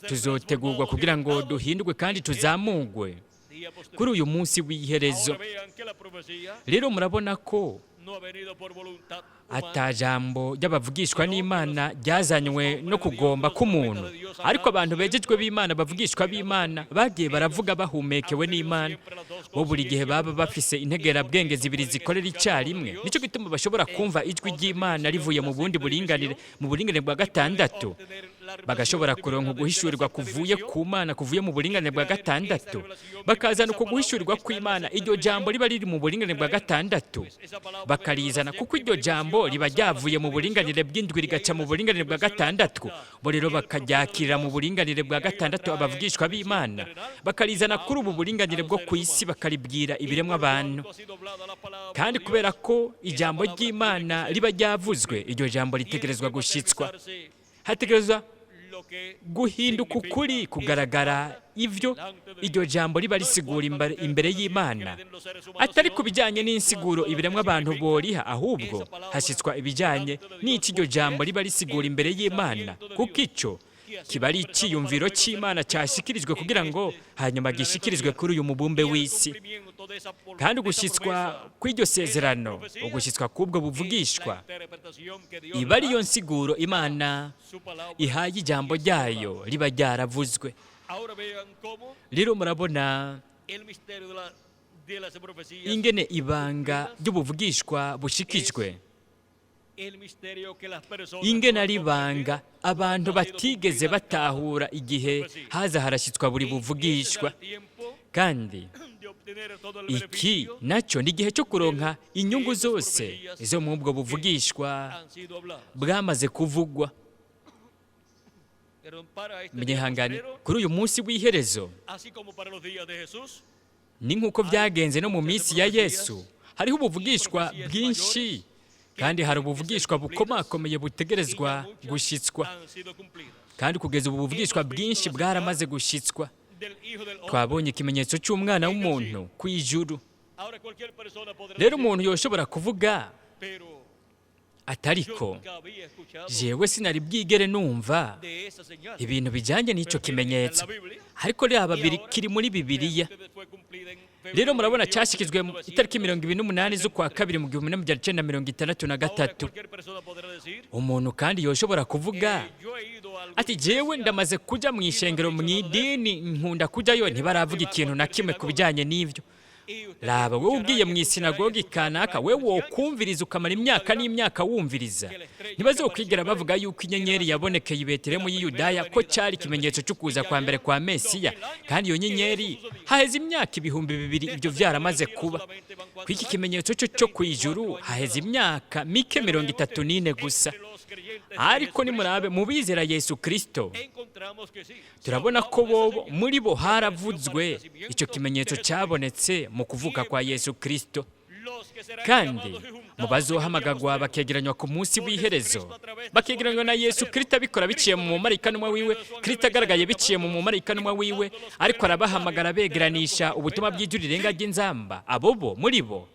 tuzotegurwa kugira ngo duhindurwe kandi tuzamugwe kuri uyu munsi w'iherezo. Rero murabona ko atajambo ry'abavugishwa n'Imana ryazanywe no kugomba k'umuntu, ariko abantu bejejwe b'Imana, bavugishwa b'Imana, bagiye baravuga bahumekewe n'Imana. Bo buri gihe baba bafise integerabwenge zibiri zikorera icyarimwe. Nicyo gituma bashobora kumva ijwi ry'Imana rivuye mu bundi buringanire, mu buringanire bwa gatandatu, bagashobora kuronka uguhishurirwa kuvuye ku Mana, kuvuye mu buringanire bwa gatandatu, bakazana uko guhishurirwa kw'Imana. Iryo jambo riba riri mu buringanire bwa gatandatu bakarizana, kuko iryo jambo riba ryavuye mu buringanire bw'indwi rigaca mu buringanire bwa gatandatu. Bo rero bakaryakirira mu buringanire bwa gatandatu, abavugishwa b'Imana bakarizana kuri ubu buringanire bwo ku isi, bakaribwira ibiremwa abantu. Kandi kubera ko ijambo ry'Imana riba ryavuzwe, iryo jambo ritegerezwa gushyitswa, hategerezwa guhinduka ukuri kugaragara ivyo iryo jambo riba risigura imbere y'Imana, atari ku bijyanye n'insiguro ibiremwa abantu boriha, ahubwo hashyitswa ibijyanye n'icyo iryo jambo riba risigura imbere y'Imana, kuko ico kiba ari icyiyumviro cy'Imana cyashyikirijwe kugira ngo hanyuma gishikirizwe kuri uyu mubumbe w'isi. Kandi ugushyitswa kw'iryo sezerano, ugushyitswa k'ubwo buvugishwa, iba ariyo nsiguro Imana ihaye ijambo ryayo riba ryaravuzwe. Rero murabona ingene ibanga ry'ubuvugishwa bushikijwe, ingene ari ibanga abantu batigeze batahura igihe haza harashyitswa buri buvugishwa. Kandi iki nacyo ni igihe cyo kuronka inyungu zose zo mu ubwo buvugishwa bwamaze kuvugwa. Mwihangane, kuri uyu munsi w'iherezo, ni nk'uko byagenze no mu minsi ya Yesu, hariho ubuvugishwa bwinshi, kandi hari ubuvugishwa bukomakomeye butegerezwa gushyitswa, kandi kugeza ubu buvugishwa bwinshi bwaramaze gushyitswa. Twabonye ikimenyetso cy'umwana w'umuntu ku ijuru. Rero umuntu yoshobora kuvuga atariko jewe sinari bwigere numva ibintu bijyanye n'icyo kimenyetso, ariko reba kiri muri Bibiliya. Rero murabona cyashyikijwe itariki 28 z'ukwa kabiri mu 1963. Umuntu kandi yoshobora kuvuga ati: "Jewe ndamaze kujya mu ishengero, mu idini nkunda kujyayo, ntibaravuga ikintu na kimwe ku bijyanye n'ibyo." Raba wowe ugiye mu isinagogi kanaka, we wokumviriza ukamara imyaka n'imyaka wumviriza, ntibazokwigera bavuga yuko inyenyeri yabonekeye i Betelehemu y'i Yudaya ko cyari ikimenyetso cy'ukuza kwa mbere kwa Mesiya. Kandi iyo nyenyeri haheze imyaka 2000 ibyo byaramaze kuba. Ku iki kimenyetso cyo cyo ku ijuru haheze imyaka mike, 34 gusa. Ariko nimurabe mu bizera Yesu Kristo, turabona ko bobo muri bo haravuzwe icyo kimenyetso cyabonetse mu kuvuka kwa Yesu Kristo. Kandi mu bazohamagagwa bakegeranywa ku munsi w'iherezo, bakegeranywa na Yesu Kristo abikora biciye mu mumarayika wiwe, Kristo agaragaye biciye mu mumarayika wiwe, ariko arabahamagara begeranisha ubutumwa bw'ijwi rirenga ry'inzamba, abo bo muri bo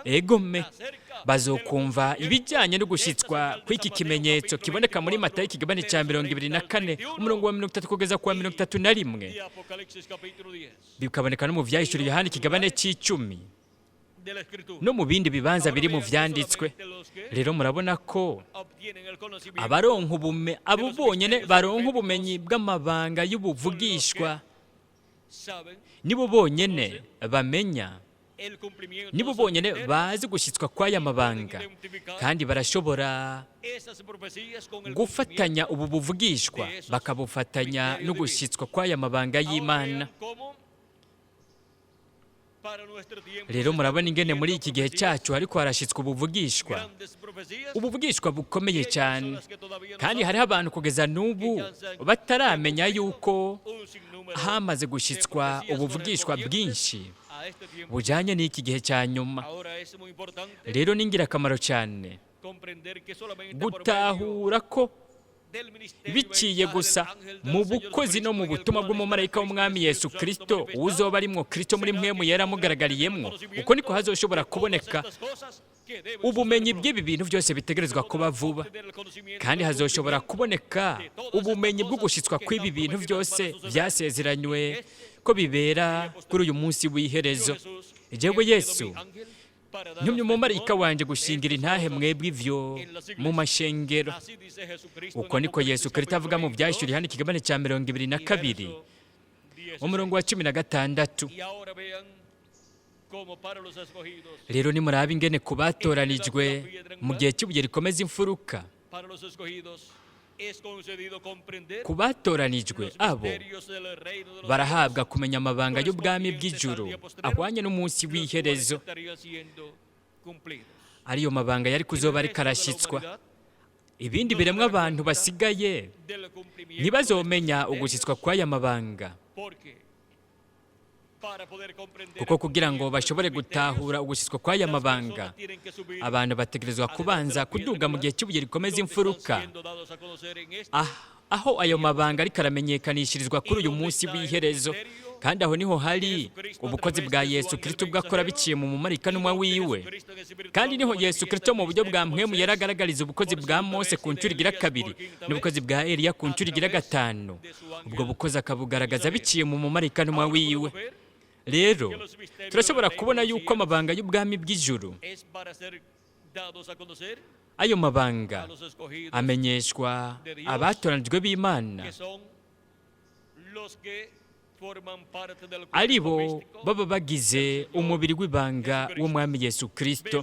egome bazokumva ibijyanye no gushyitswa kw'iki kimenyetso kiboneka muri Matayo ikigabane cya 24 umurongo wa 30 kugeza ku wa 31, bikaboneka no mu Vyahishuriwe Yohana ikigabane c'icumi no mu bindi bibanza biri mu vyanditswe. Rero murabona ko abaronka ubume, abo bonyene baronka ubumenyi bw'amabanga y'ubuvugishwa nibo bonyene bamenya, nibo bonyene bazi gushyitswa kw'aya mabanga, kandi barashobora gufatanya ubu buvugishwa bakabufatanya no gushyitswa kw'aya mabanga y'Imana. Rero murabona ingene muri iki gihe cyacu ariko harashyitswa ubuvugishwa, ubuvugishwa bukomeye cyane, kandi hariho abantu kugeza n'ubu bataramenya yuko hamaze gushyitswa ubuvugishwa bwinshi bujyanye n'iki gihe cya nyuma. Rero ni ingirakamaro cyane gutahura ko biciye gusa mu bukozi no mu butumwa bw'umumarayika w'umwami Yesu Kristo, uzoba arimwo Kristo muri mwe yera amugaragariye,mwo uko niko hazoshobora kuboneka ubumenyi bw'ibi bintu byose bitegerezwa kuba vuba, kandi hazoshobora kuboneka ubumenyi bwo gushyitswa kw'ibi bintu byose byasezeranywe ko bibera kuri uyu munsi w'iherezo. Jewe Yesu ntumye umumarayika wanjye gushingira intahe mwebwe ivyo mu mashengero. Uko niko Yesu Kristo avuga mu Vyahishuriwe hano ikigabane cya 22 umurongo wa 16. Rero nimurabe ingene ku batoranijwe mu gihe cy'ibuye rikomeza imfuruka, ku batoranijwe abo barahabwa kumenya amabanga y'ubwami bw'ijuru ahwanye n'umunsi w'iherezo, ariyo mabanga yari kuzoba ariko arashyitswa. Ibindi biremwa abantu basigaye ntibazomenya ugushyitswa kw'aya mabanga, kuko kugira ngo bashobore gutahura ugushyitswa kw'aya mabanga, abantu bategerezwa kubanza kuduga mu gihe cy'ibuye rikomeza imfuruka, aho ayo mabanga ariko aramenyekanishirizwa kuri uyu munsi w'iherezo. Kandi aho niho hari ubukozi bwa Yesu Kristo bwakora biciye mu mumarayika wiwe, kandi niho Yesu Kristo mu buryo bwa mpwemu yaragaragariza ubukozi bwa Mose ku nshuro igira kabiri n'ubukozi bwa Eliya ku nshuro igira gatanu, ubwo bukozi akabugaragaza biciye mu mumarayika wiwe. Rero turashobora kubona yuko amabanga y'ubwami bw'ijuru, ayo mabanga amenyeshwa abatoranijwe b'Imana, ari bo baba bagize umubiri w'ibanga w'umwami Yesu Kristo.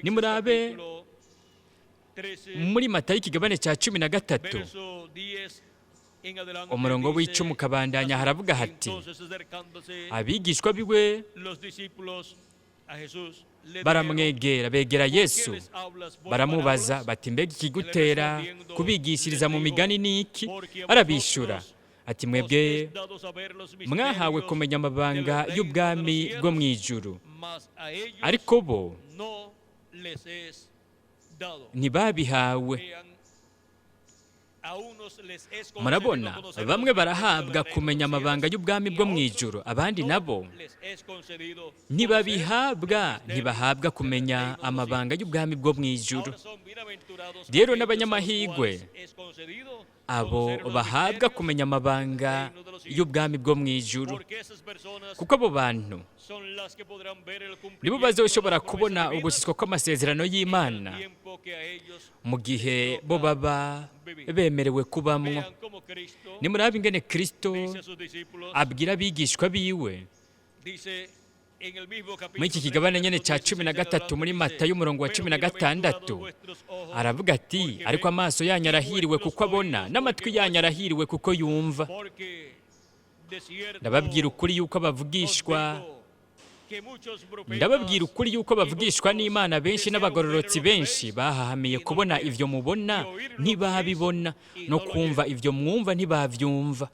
Nimurabe muri Matayo ikigabane cya 13 umurongo w'icumi ukabandanya, haravuga hati: abigishwa biwe baramwegera, begera Yesu baramubaza bati: mbega ikigutera kubigishiriza mu migani ni iki? Arabishura ati: mwebwe mwahawe kumenya amabanga y'ubwami bwo mu ijuru, ariko bo ntibabihawe. Murabona, bamwe barahabwa kumenya amabanga y'ubwami bwo mu ijuru, abandi nabo ntibabihabwa, ntibahabwa kumenya amabanga y'ubwami bwo mu ijuru. Rero n'abanyamahirwe abo bahabwa kumenya amabanga y'ubwami bwo mu ijuru, kuko abo bantu nibo bazoshobora kubona ugushyitswa kw'amasezerano y'Imana mu gihe bo baba bemerewe kubamwo. Nimurabe ingene Kristo abwira abigishwa biwe muri iki kigabane nyene cya 13 muri Matayo umurongo wa 16, aravuga ati: ariko amaso yanyu arahiriwe kuko abona, n'amatwi yanyu arahiriwe kuko yumva. Ndababwira ukuri yuko abavugishwa Ndababwira ukuri yuko bavugishwa n'Imana benshi n'abagororotsi benshi bahahamiye kubona ivyo mubona ntibabibona, no kumva ivyo mwumva ntibavyumva.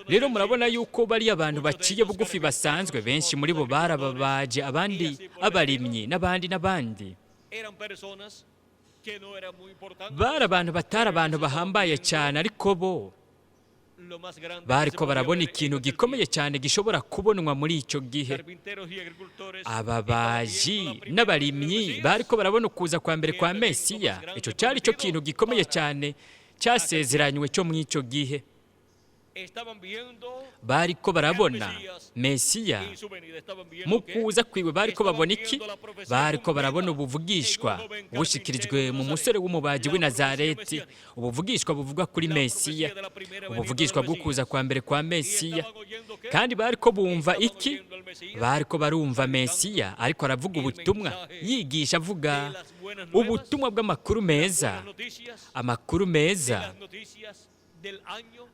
Rero murabona yuko bariya abantu baciye bugufi basanzwe, benshi muri bo barababaje, abandi abarimyi, n'abandi n'abandi. Bari abantu batari abantu bahambaye cyane, ariko bo bariko barabona ikintu gikomeye cyane gishobora kubonwa muri icyo gihe. Ababaji n'abarimyi bariko barabona ukuza kwa mbere kwa Mesiya. Icyo cyari cyo kintu gikomeye cyane cyasezeranywe cyo muri icyo gihe. Bariko barabona Mesiya mu kuza kwiwe. Bariko babona iki? Bariko barabona ubuvugishwa bushikirijwe mu musore w'umubaji w'i Nazareti, ubuvugishwa buvuga kuri Mesiya, ubuvugishwa bwo kuza kwa mbere kwa Mesiya. Kandi bariko bumva iki? Bariko barumva Mesiya ariko aravuga ubutumwa, yigisha, avuga ubutumwa bw'amakuru meza, amakuru meza,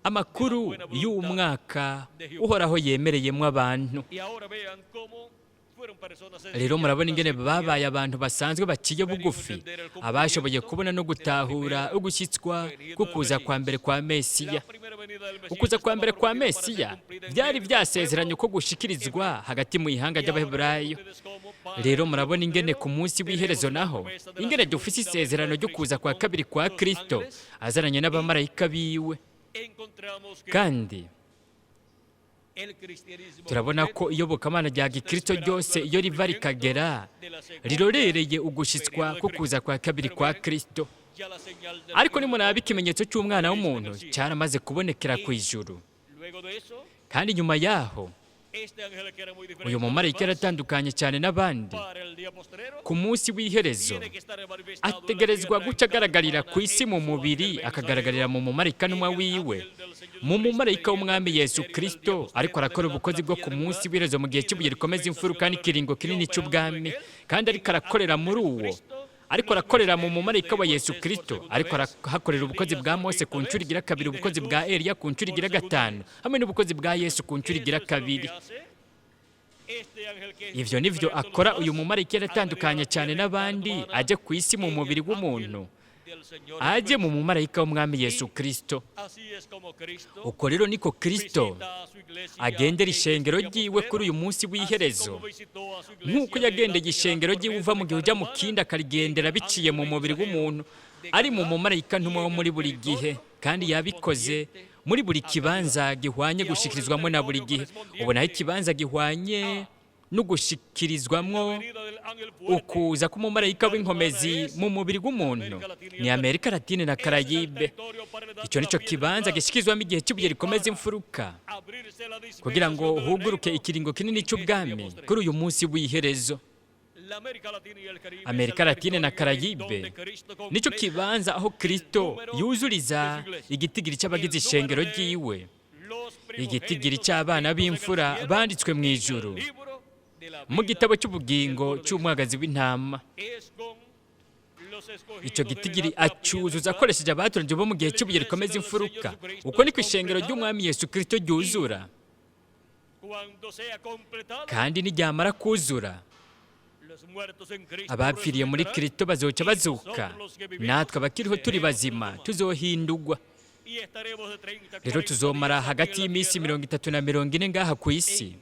amakuru y'umwaka Uhoraho yemereyemo abantu. Rero murabona ingene babaye abantu basanzwe baciye bugufi, abashoboye kubona no gutahura ugushyitswa kukuza kwa mbere kwa Mesiya. Ukuza kwa mbere kwa Mesiya byari byasezeranye ko gushikirizwa hagati mu ihanga ry'Abaheburayo. Rero murabona ingene ku munsi w'iherezo naho, ingene dufise isezerano ryo kuza kwa kabiri kwa Kristo azananye n'abamarayika biwe. Kandi turabona ko iyobokamana rya gikristo ryose, iyo riva rikagera, rirorereye ugushyitswa ko kuza kwa kabiri kwa Kristo. Ariko nimuraba, ikimenyetso cy'umwana w'umuntu cyaramaze kubonekera ku ijuru. Kandi nyuma yaho, uyu mumarayika yaratandukanye cyane n'abandi ku munsi w'iherezo ategerezwa guca agaragarira ku isi mu mubiri, akagaragarira mu mumarayika ntumwa wiwe, mu mumarayika w'Umwami Yesu Kristo, ariko arakora ubukozi bwo ku munsi w'iherezo mu gihe cy'ibuye rikomeza imfuruka n'ikiringo kinini cy'ubwami. Kandi ariko arakorera muri uwo, ariko arakorera mu mumarayika wa Yesu Kristo, ariko arahakorera ubukozi bwa Mose ku nshuro igira kabiri, ubukozi bwa Eliya ku nshuro igira gatanu, hamwe n'ubukozi bwa Yesu ku nshuro igira kabiri. Ivyo nivyo akora uyu mumarayika yaratandukanye cyane n'abandi, ajye ku isi mu mubiri w'umuntu, ajye mu mumarayika w'Umwami Yesu Kristo. Uko rero niko Kristo agendera ishengero ryiwe kuri uyu munsi w'iherezo, nk'uko yagendeye ishengero ryiwe uva mu gihe ujya mu kindi, akarigendera biciye mu mubiri w'umuntu, ari mu mumarayika ntumwa wo muri buri gihe. Kandi yabikoze muri buri kibanza gihwanye gushikirizwamo na buri gihe. Ubu naho ikibanza gihwanye no gushikirizwamwo ukuza k'umumarayika w'inkomezi mu mubiri w'umuntu ni Amerika Latine na Karayibe. Icyo nicyo kibanza gishikirizwamo igihe cy'ibuye rikomeza imfuruka, kugira ngo huguruke ikiringo kinini cy'ubwami kuri uyu munsi w'iherezo. Amerika Latine na Karayibe nicyo kibanza aho Kristo yuzuriza igitigiri cy'abagize ishengero ryiwe, igitigiri cy'abana b'imfura banditswe mu ijuru mu gitabo cy'ubugingo cy'umwagazi w'intama. Icyo gitigiri acyuzuza akoresheje abatoranije bo mu gihe cy'ibuye rikomeza imfuruka. Uko niko ishengero ry'Umwami Yesu Kristo ryuzura. Kandi niryamara kuzura, abapfiriye muri Kristo bazoca bazuka, natwe abakiriho turi bazima tuzohindugwa. Rero tuzomara hagati y'iminsi 30 na 40 ngaha ku isi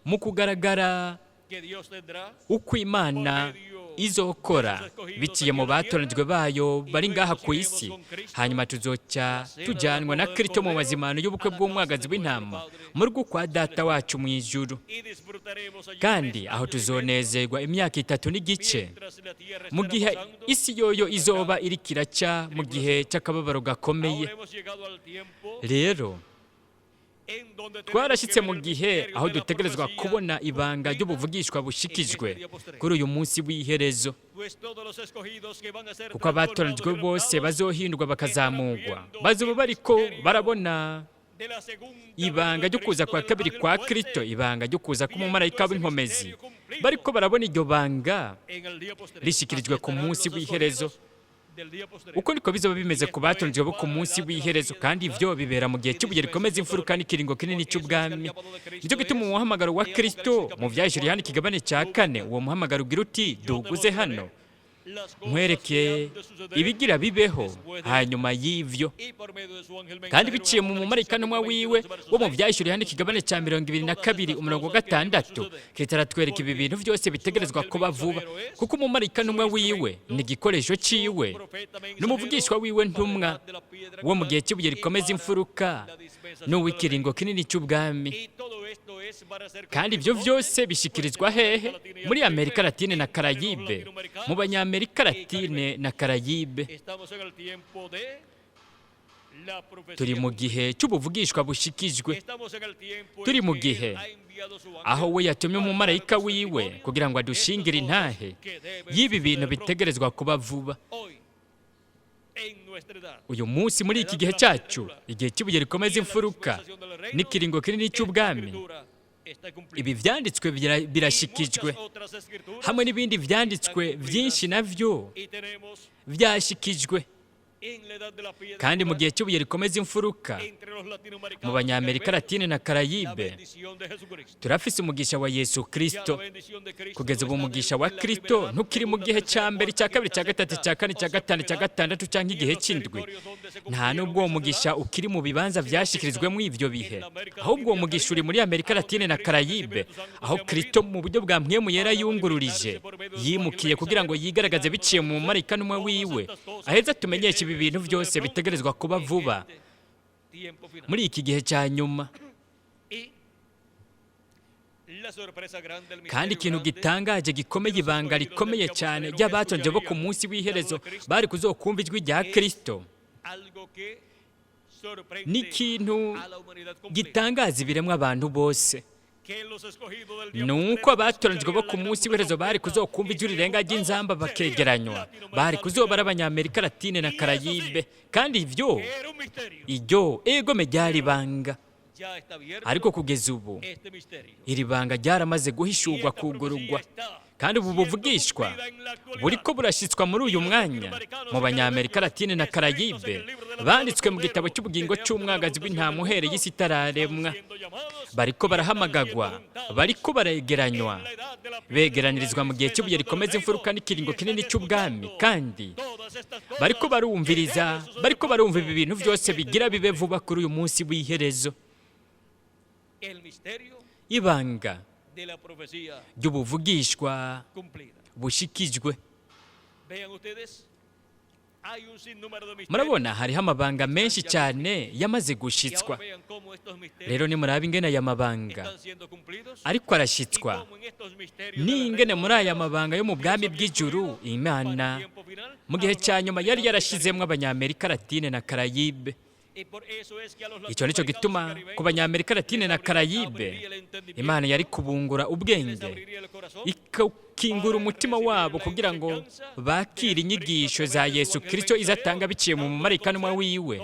mu kugaragara uko Imana izokora biciye mu batoranijwe bayo bari ngaha ku isi. Hanyuma tuzoca tujyanwa na Kristo mu mazimano y'ubukwe bw'umwagazi w'intama mu rugo kwa Data wacu mu ijuru. Kandi aho tuzonezerwa imyaka 3 n'igice, mu gihe isi yoyo izoba iriko iraca mu gihe cy'akababaro gakomeye. Rero twarashyitse mu gihe aho dutegerezwa kubona ibanga ry'ubuvugishwa bushikijwe kuri uyu munsi w'iherezo, kuko abatoranijwe bose bazohindurwa bakazamugwa bazoba bariko barabona ibanga ryo kuza kwa kabiri kwa Kristo, ibanga ryo kuza k'umumarayika w'inkomezi. Bariko barabona iryo banga rishikirijwe ku munsi w'iherezo. Uko niko bizoba bimeze ku batoranijwe bo ku munsi w'iherezo. Kandi ivyo bibera mu gihe cy'ibuye rikomeza imfuruka n'ikiringo kinini cy'ubwami. Nicyo gituma umuhamagaro wa Kristo mu Vyahishuriye Yohana ikigabane cya kane, uwo muhamagaro ugira uti: "Duguze hano." Nkwereke ibigira bibeho hanyuma y'ivyo. Kandi biciye mu mumarayika ntumwa wiwe wo mu Vyahishuriwe hano, ikigabane cya 22, umurongo wa 6, Kristo aratwereka ibi bintu byose bitegerezwa kuba vuba, kuko umumarayika ntumwa wiwe ni igikoresho ciwe, n'umuvugishwa wiwe ntumwa wo mu gihe cy'ibuye rikomeza imfuruka n'uw'ikiringo kinini cy'ubwami. Kandi ibyo byose bishikirizwa hehe? Muri Amerika Latine na Karayibe, mu Banyamerika Latine na Karayibe. Turi mu gihe cy'ubuvugishwa bushikijwe. Turi mu gihe aho we yatumye umumarayika wiwe kugira ngo adushingire intahe y'ibi bintu bitegerezwa kuba vuba. Uyu munsi, muri iki gihe cyacu, igihe cy'ibuye rikomeza imfuruka n'ikiringo kinini cy'ubwami, ibi byanditswe birashikijwe, hamwe n'ibindi byanditswe byinshi nabyo byashikijwe. Kandi mu gihe cy'ibuye rikomeza imfuruka, mu Banyamerika Latine na Karayibe, turafise umugisha wa Yesu Kristo. Kugeza ubu umugisha wa Kristo ntukiri mu gihe cya mbere, cya kabiri, cya gatatu, cya kane, cya gatanu, cya gatandatu cyangwa igihe cy'indwi. Nta n'ubwo uwo mugisha ukiri mu bibanza byashyikirijwemo ibyo bihe, ahubwo uwo mugisha uri muri Amerika Latine na Karayibe, aho Kristo mu buryo bwa Mpwemu Yera yungururije yimukiye kugira ngo yigaragaze biciye mu marayika n'umwe wiwe, aheza tumenyeshe ibi bintu byose bitegerezwa kuba vuba muri iki gihe cya nyuma. Kandi ikintu gitangaje gikomeye, ibanga rikomeye cyane ry'abatonze bo ku munsi w'iherezo bari kuzokumva ijwi rya Kristo, ni ikintu gitangaza ibiremwa abantu bose, ni uko abatoranijwe bo ku munsi w'iherezo bari kuzokumva ijwi rirenga ry'inzamba bakegeranywa, bari kuzoba ari Abanyamerika Latine na Karayibe. Kandi ibyo iryo egome ryari ibanga, ariko kugeza ubu iri banga ryaramaze guhishurwa, kugurugwa. Kandi ubu buvugishwa buriko burashyitswa muri uyu mwanya mu Banyamerika Latine na Karayibe banditswe mu gitabo cy'ubugingo cy'umwagazi w'intama uhereye isi itararemwa. Bariko barahamagagwa, bariko baregeranywa, begeranyirizwa mu gihe cy'ibuye rikomeza imfuruka n'ikiringo kinini cy'ubwami. Kandi bariko barumviriza, bariko barumva ibi bintu byose bigira bibe vuba kuri uyu munsi w'iherezo. Ibanga ry'ubuvugishwa bushikijwe. Murabona, hariho amabanga menshi cyane yamaze gushitswa. Rero nimuraba ingene aya mabanga ariko arashyitswa, n'ingene muri aya mabanga yo mu bwami bw'ijuru Imana mu gihe cya nyuma yari yarashyizemo Abanyamerika Latine na Karayibe. Icyo nicyo gituma ku Banyamerika Latine na Karayibe Imana yari kubungura ubwenge, ikakingura umutima wabo kugira ngo bakire inyigisho za Yesu Kristo izatanga biciye mu mumarayika n'umwe wiwe,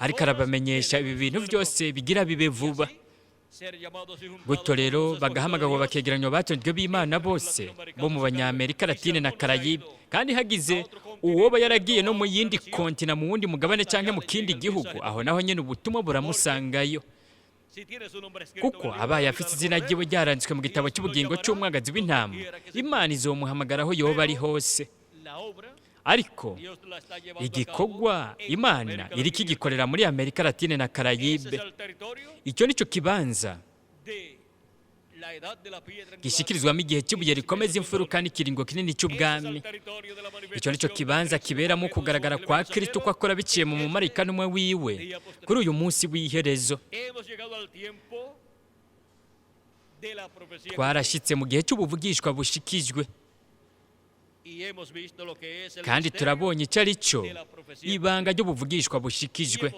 ariko arabamenyesha ibi bintu byose bigira bibe vuba. Gutyo rero bagahamagarwa, bakegeranywa, batonzwe b'Imana bose bo mu Banyamerika Latine na Karayibe. Kandi hagize uwoba yaragiye no mu yindi kontina, mu wundi mugabane cyangwa mu kindi gihugu, aho naho nyine ubutumwa buramusangayo, kuko abaye afite izina ryiwe ryaranditswe mu gitabo cy'ubugingo cy'umwagazi w'intama, Imana izomuhamagara aho yoba ari hose. Ariko igikorwa Imana iri kigikorera muri Amerika Latine na Karayibe. Icyo nicyo kibanza gishyikirizwamo igihe cy'ibuye rikomeza imfuruka n'ikiringo kinini cy'ubwami. Icyo nicyo kibanza kiberamo kugaragara kwa Kristo ko akora biciye mu mumarayika n'umwe wiwe kuri uyu munsi w'iherezo. Twarashyitse mu gihe cy'ubuvugishwa bushikijwe, kandi turabonye icyo ari cyo ibanga ry'ubuvugishwa bushikijwe.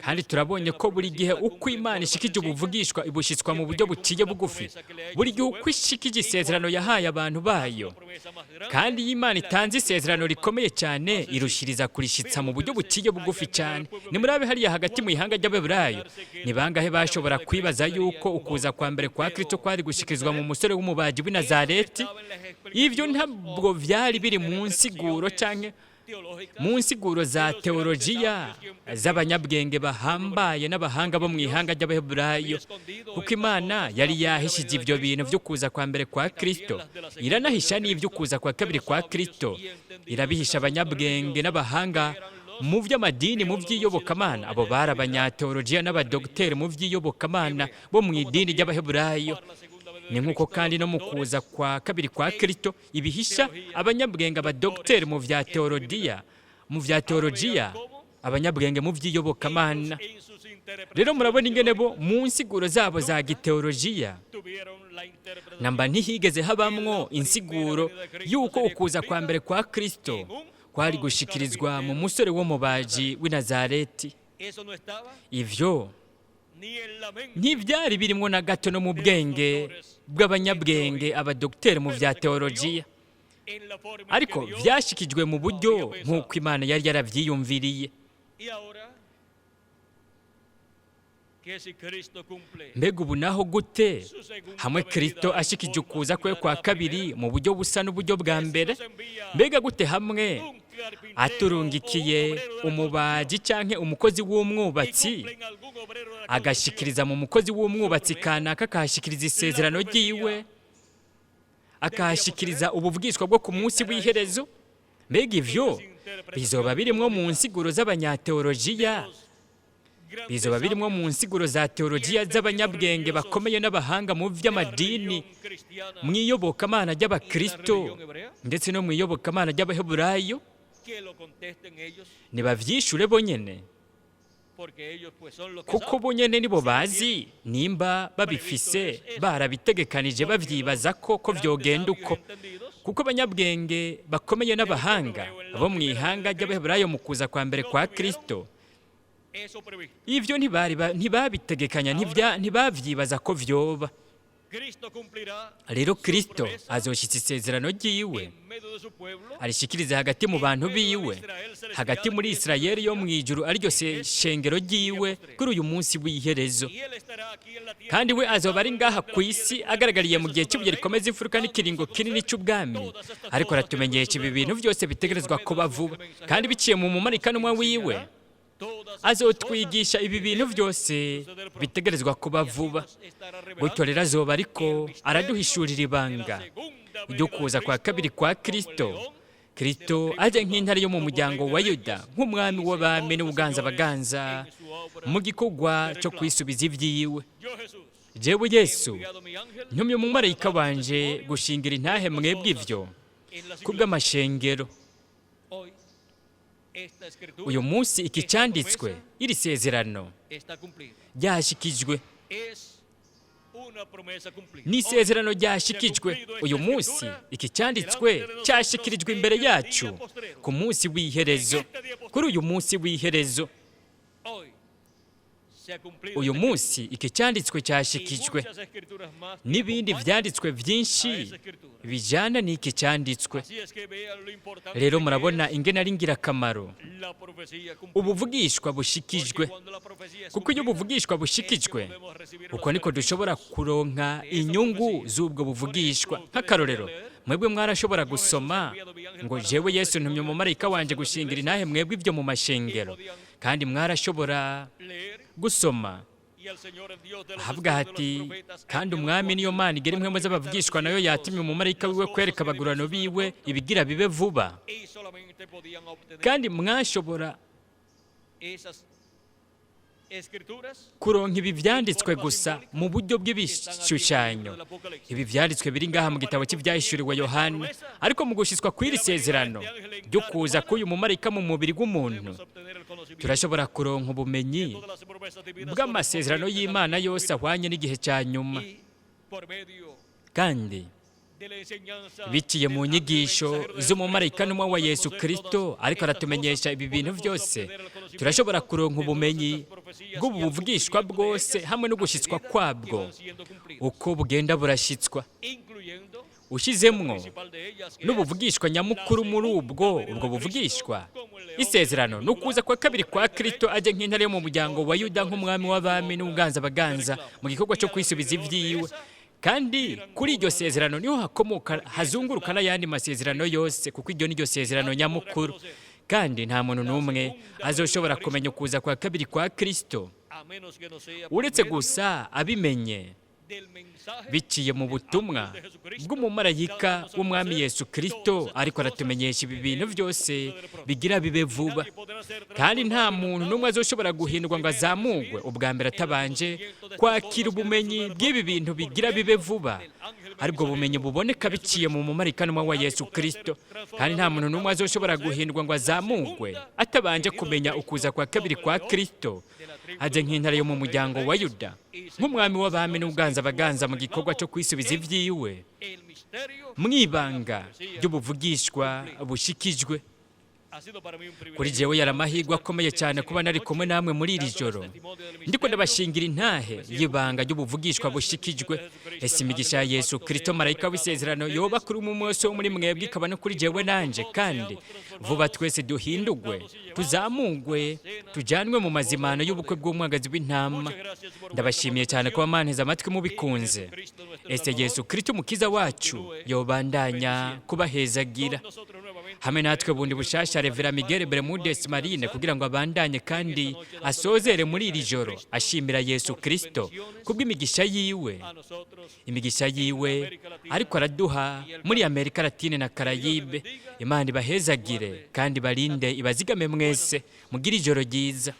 Kandi turabonye ko buri gihe uko Imana ishikije ubuvugishwa, ibushyitswa mu buryo buciye bugufi, buri gihe uko ishikije isezerano yahaye abantu bayo. Kandi iyo Imana itanze isezerano rikomeye cyane, irushiriza kurishyitsa mu buryo buciye bugufi cyane. Nimurabe hariya hagati mu ihanga ry'Abeburayo, ni bangahe bashobora kwibaza yuko ukuza kwa mbere kwa Kristo kwari gushikirizwa mu musore w'umubaji w'i Nazareti? Ibyo ntabwo byari biri mu nsiguro cyangwa Mu nsiguro za teolojiya z'abanyabwenge bahambaye n'abahanga bo mu ihanga ry'Abaheburayo, kuko Imana yari yahishije ibyo bintu byo kuza kwa mbere kwa Kristo, iranahisha n'ibyo kuza kwa kabiri kwa Kristo, irabihisha abanyabwenge n'abahanga mu by'amadini, mu by'iyobokamana. Abo bari abanyateolojiya n'abadogiteri mu by'iyobokamana bo mu idini ry'Abaheburayo. Ni nk'uko kandi no mu kuza kwa kabiri kwa Kristo ibihisha abanyabwenge, abadogiteri mu bya teolojiya, abanyabwenge mu by'iyobokamana. Rero murabona ingene bo mu nsiguro zabo za giteolojiya namba ntihigeze habamwo insiguro y'uko ukuza kwa mbere kwa Kristo kwari gushikirizwa mu musore w'umubaji w'i Nazareti. Ivyo ntibyari birimwo na gato no mu bwenge bw'abanyabwenge, abadogiteri mu bya teolojiya, ariko byashikijwe mu buryo nk'uko Imana yari yarabyiyumviriye. Mbega ubu naho gute hamwe Kristo ashikije ukuza kwe kwa kabiri mu buryo busa n'uburyo bwa mbere? Mbega gute hamwe aturungikiye umubaji canke umukozi w'umwubatsi, agashikiriza mu mukozi w'umwubatsi kanaka, akahashikiriza isezerano ryiwe, akahashikiriza ububwishwa bwo ku munsi w'iherezo? Mbega ivyo bizoba birimwo mu nsiguro z'abanyateolojiya, bizoba birimwo mu nsiguro za teolojiya z'abanyabwenge bakomeye n'abahanga mu by'amadini, mu iyobokamana ry'Abakristo ndetse no mu iyobokamana ry'Abaheburayo? Nibavyishure bonyene, kuko bonyene nibo bazi nimba babifise barabitegekanije, bavyibaza ko vyogenda uko. Kuko abanyabwenge bakomeye n'abahanga bo mu ihanga ry'Abaheburayo mu kuza kwa mbere kwa Kristo ivyo ntibabitegekanya, ntibavyibaza ko vyoba. Rero Kristo azoshitsa isezerano ryiwe, arishikirize hagati mu bantu biwe, hagati muri Isirayeli yo mu ijuru, ariryo shengero ryiwe kuri uyu munsi w'iherezo. Kandi we azoba ari ngaha ku isi agaragariye mu gihe cy'ibuye rikomeza imfuruka n'ikiringo kinini cy'ubwami, ariko aratumenyesha ibi bintu byose bitegerezwa kuba vuba. Kandi biciye mu mumarayika wiwe azotwigisha ibi bintu byose bitegerezwa kuba vuba. Gutyo rero azoba ariko araduhishurira ibanga ryo kuza kwa kabiri kwa Kristo, Kristo aje nk'intare yo mu muryango wa Yuda, nk'umwami w'abami n'ubuganza baganza, mu gikorwa cyo kwisubiza ibyiwe. Jewe Yesu ntumye umumarayika wanje gushingira intahe mwebwe ivyo kubw'amashengero. Uyu munsi iki cyanditswe, iri sezerano ryashikijwe, ni isezerano ryashikijwe. Uyu munsi iki cyanditswe cyashikirijwe imbere yacu ku munsi w'iherezo, kuri uyu munsi w'iherezo. Uyu munsi iki cyanditswe cyashikijwe, n'ibindi byanditswe byinshi bijyana n'iki cyanditswe. Rero murabona ingene ari ingirakamaro ubuvugishwa bushikijwe, kuko iyo ubuvugishwa bushikijwe, uko niko dushobora kuronka inyungu z'ubwo buvugishwa. Nk'akarorero, mwebwe mwarashobora gusoma ngo: "Jewe Yesu ntumye umumarayika wanje gushingira intahe mwebwe ibyo mu mashengero." Kandi mwarashobora gusoma ahavuga hati: "Kandi Umwami niyo Mana igera impwemu z'abavugishwa, nayo yatumye umumarayika wiwe kwereka abagurano biwe ibigira bibe vuba." Kandi mwashobora kuronka ibi byanditswe gusa mu buryo bw'ibishushanyo, ibi byanditswe biri ngaha mu gitabo cy'Ibyahishuriwe Yohana. Ariko mu gushyitswa kw'iri sezerano ryo kuza k'uyu mumarayika mu mubiri w'umuntu, turashobora kuronka ubumenyi bw'amasezerano y'Imana yose ahwanye n'igihe cya nyuma. Kandi biciye mu nyigisho z'umumarayika n'umwe wa Yesu Kristo ariko aratumenyesha ibi bintu byose, turashobora kuronka ubumenyi bw'ubu buvugishwa bwose hamwe no gushyitswa kwabwo uko bugenda burashyitswa, ushyizemwo n'ubuvugishwa nyamukuru muri ubwo buvugishwa, isezerano ni ukuza kwa kabiri kwa Kristo ajya nk'intare yo mu muryango wa Yuda, nk'umwami w'abami n'ubuganza baganza, mu gikorwa cyo kwisubiza ibyiwe. Kandi kuri iryo sezerano niho hakomoka, hazunguruka n'ayandi masezerano yose, kuko iryo ni ryo sezerano nyamukuru. Kandi nta muntu n'umwe azoshobora kumenya ukuza kwa kabiri kwa Kristo uretse gusa abimenye biciye mu butumwa bw'umumarayika w'Umwami Yesu Kristo, ariko aratumenyesha ibi bintu byose bigira bibe vuba. Kandi nta muntu n'umwe azoshobora guhindurwa ngo azamugwe ubwa mbere atabanje kwakira ubumenyi bw'ibi bintu bigira bibe vuba, aribwo bumenyi buboneka biciye mu mumarikanwa wa Yesu Kristo. Kandi nta muntu n'umwe azoshobora guhindurwa ngo azamugwe atabanje kumenya ukuza kwa kabiri kwa Kristo, aje nk'intare yo mu muryango wa Yuda, nk'umwami w'abami n'uganza abaganza mu gikorwa cyo kwisubiza ibyiwe mwibanga ry'ubuvugishwa bushikijwe. Kuri jewe yari amahirwe akomeye cyane kuba nari kumwe namwe muri iri joro, ndiko ndabashingira intahe y'ibanga ry'ubuvugishwa bushikijwe. Ese imigisha ya Yesu Kristo, marayika w'isezerano, yoba kuri umwe wese wo muri mwebwe, ikaba no kuri jewe nanje, kandi vuba twese duhindugwe, tuzamugwe, tujyanwe mu mazimano y'ubukwe bw'umwagazi w'intama. Ndabashimiye cyane kuba mwanteze amatwi mubikunze. Ese Yesu Kristo umukiza wacu yobandanya kubahezagira hamwe natwe bundi bushasha Revera Miguel Bermudez Marine, kugira ngo abandanye kandi asozere muri iri joro ashimira Yesu Kristo kubw'imigisha yiwe, imigisha yiwe ariko araduha muri Amerika Latine na Karayibe. Imana ibahezagire kandi barinde, ibazigame mwese. Mugire ijoro ryiza.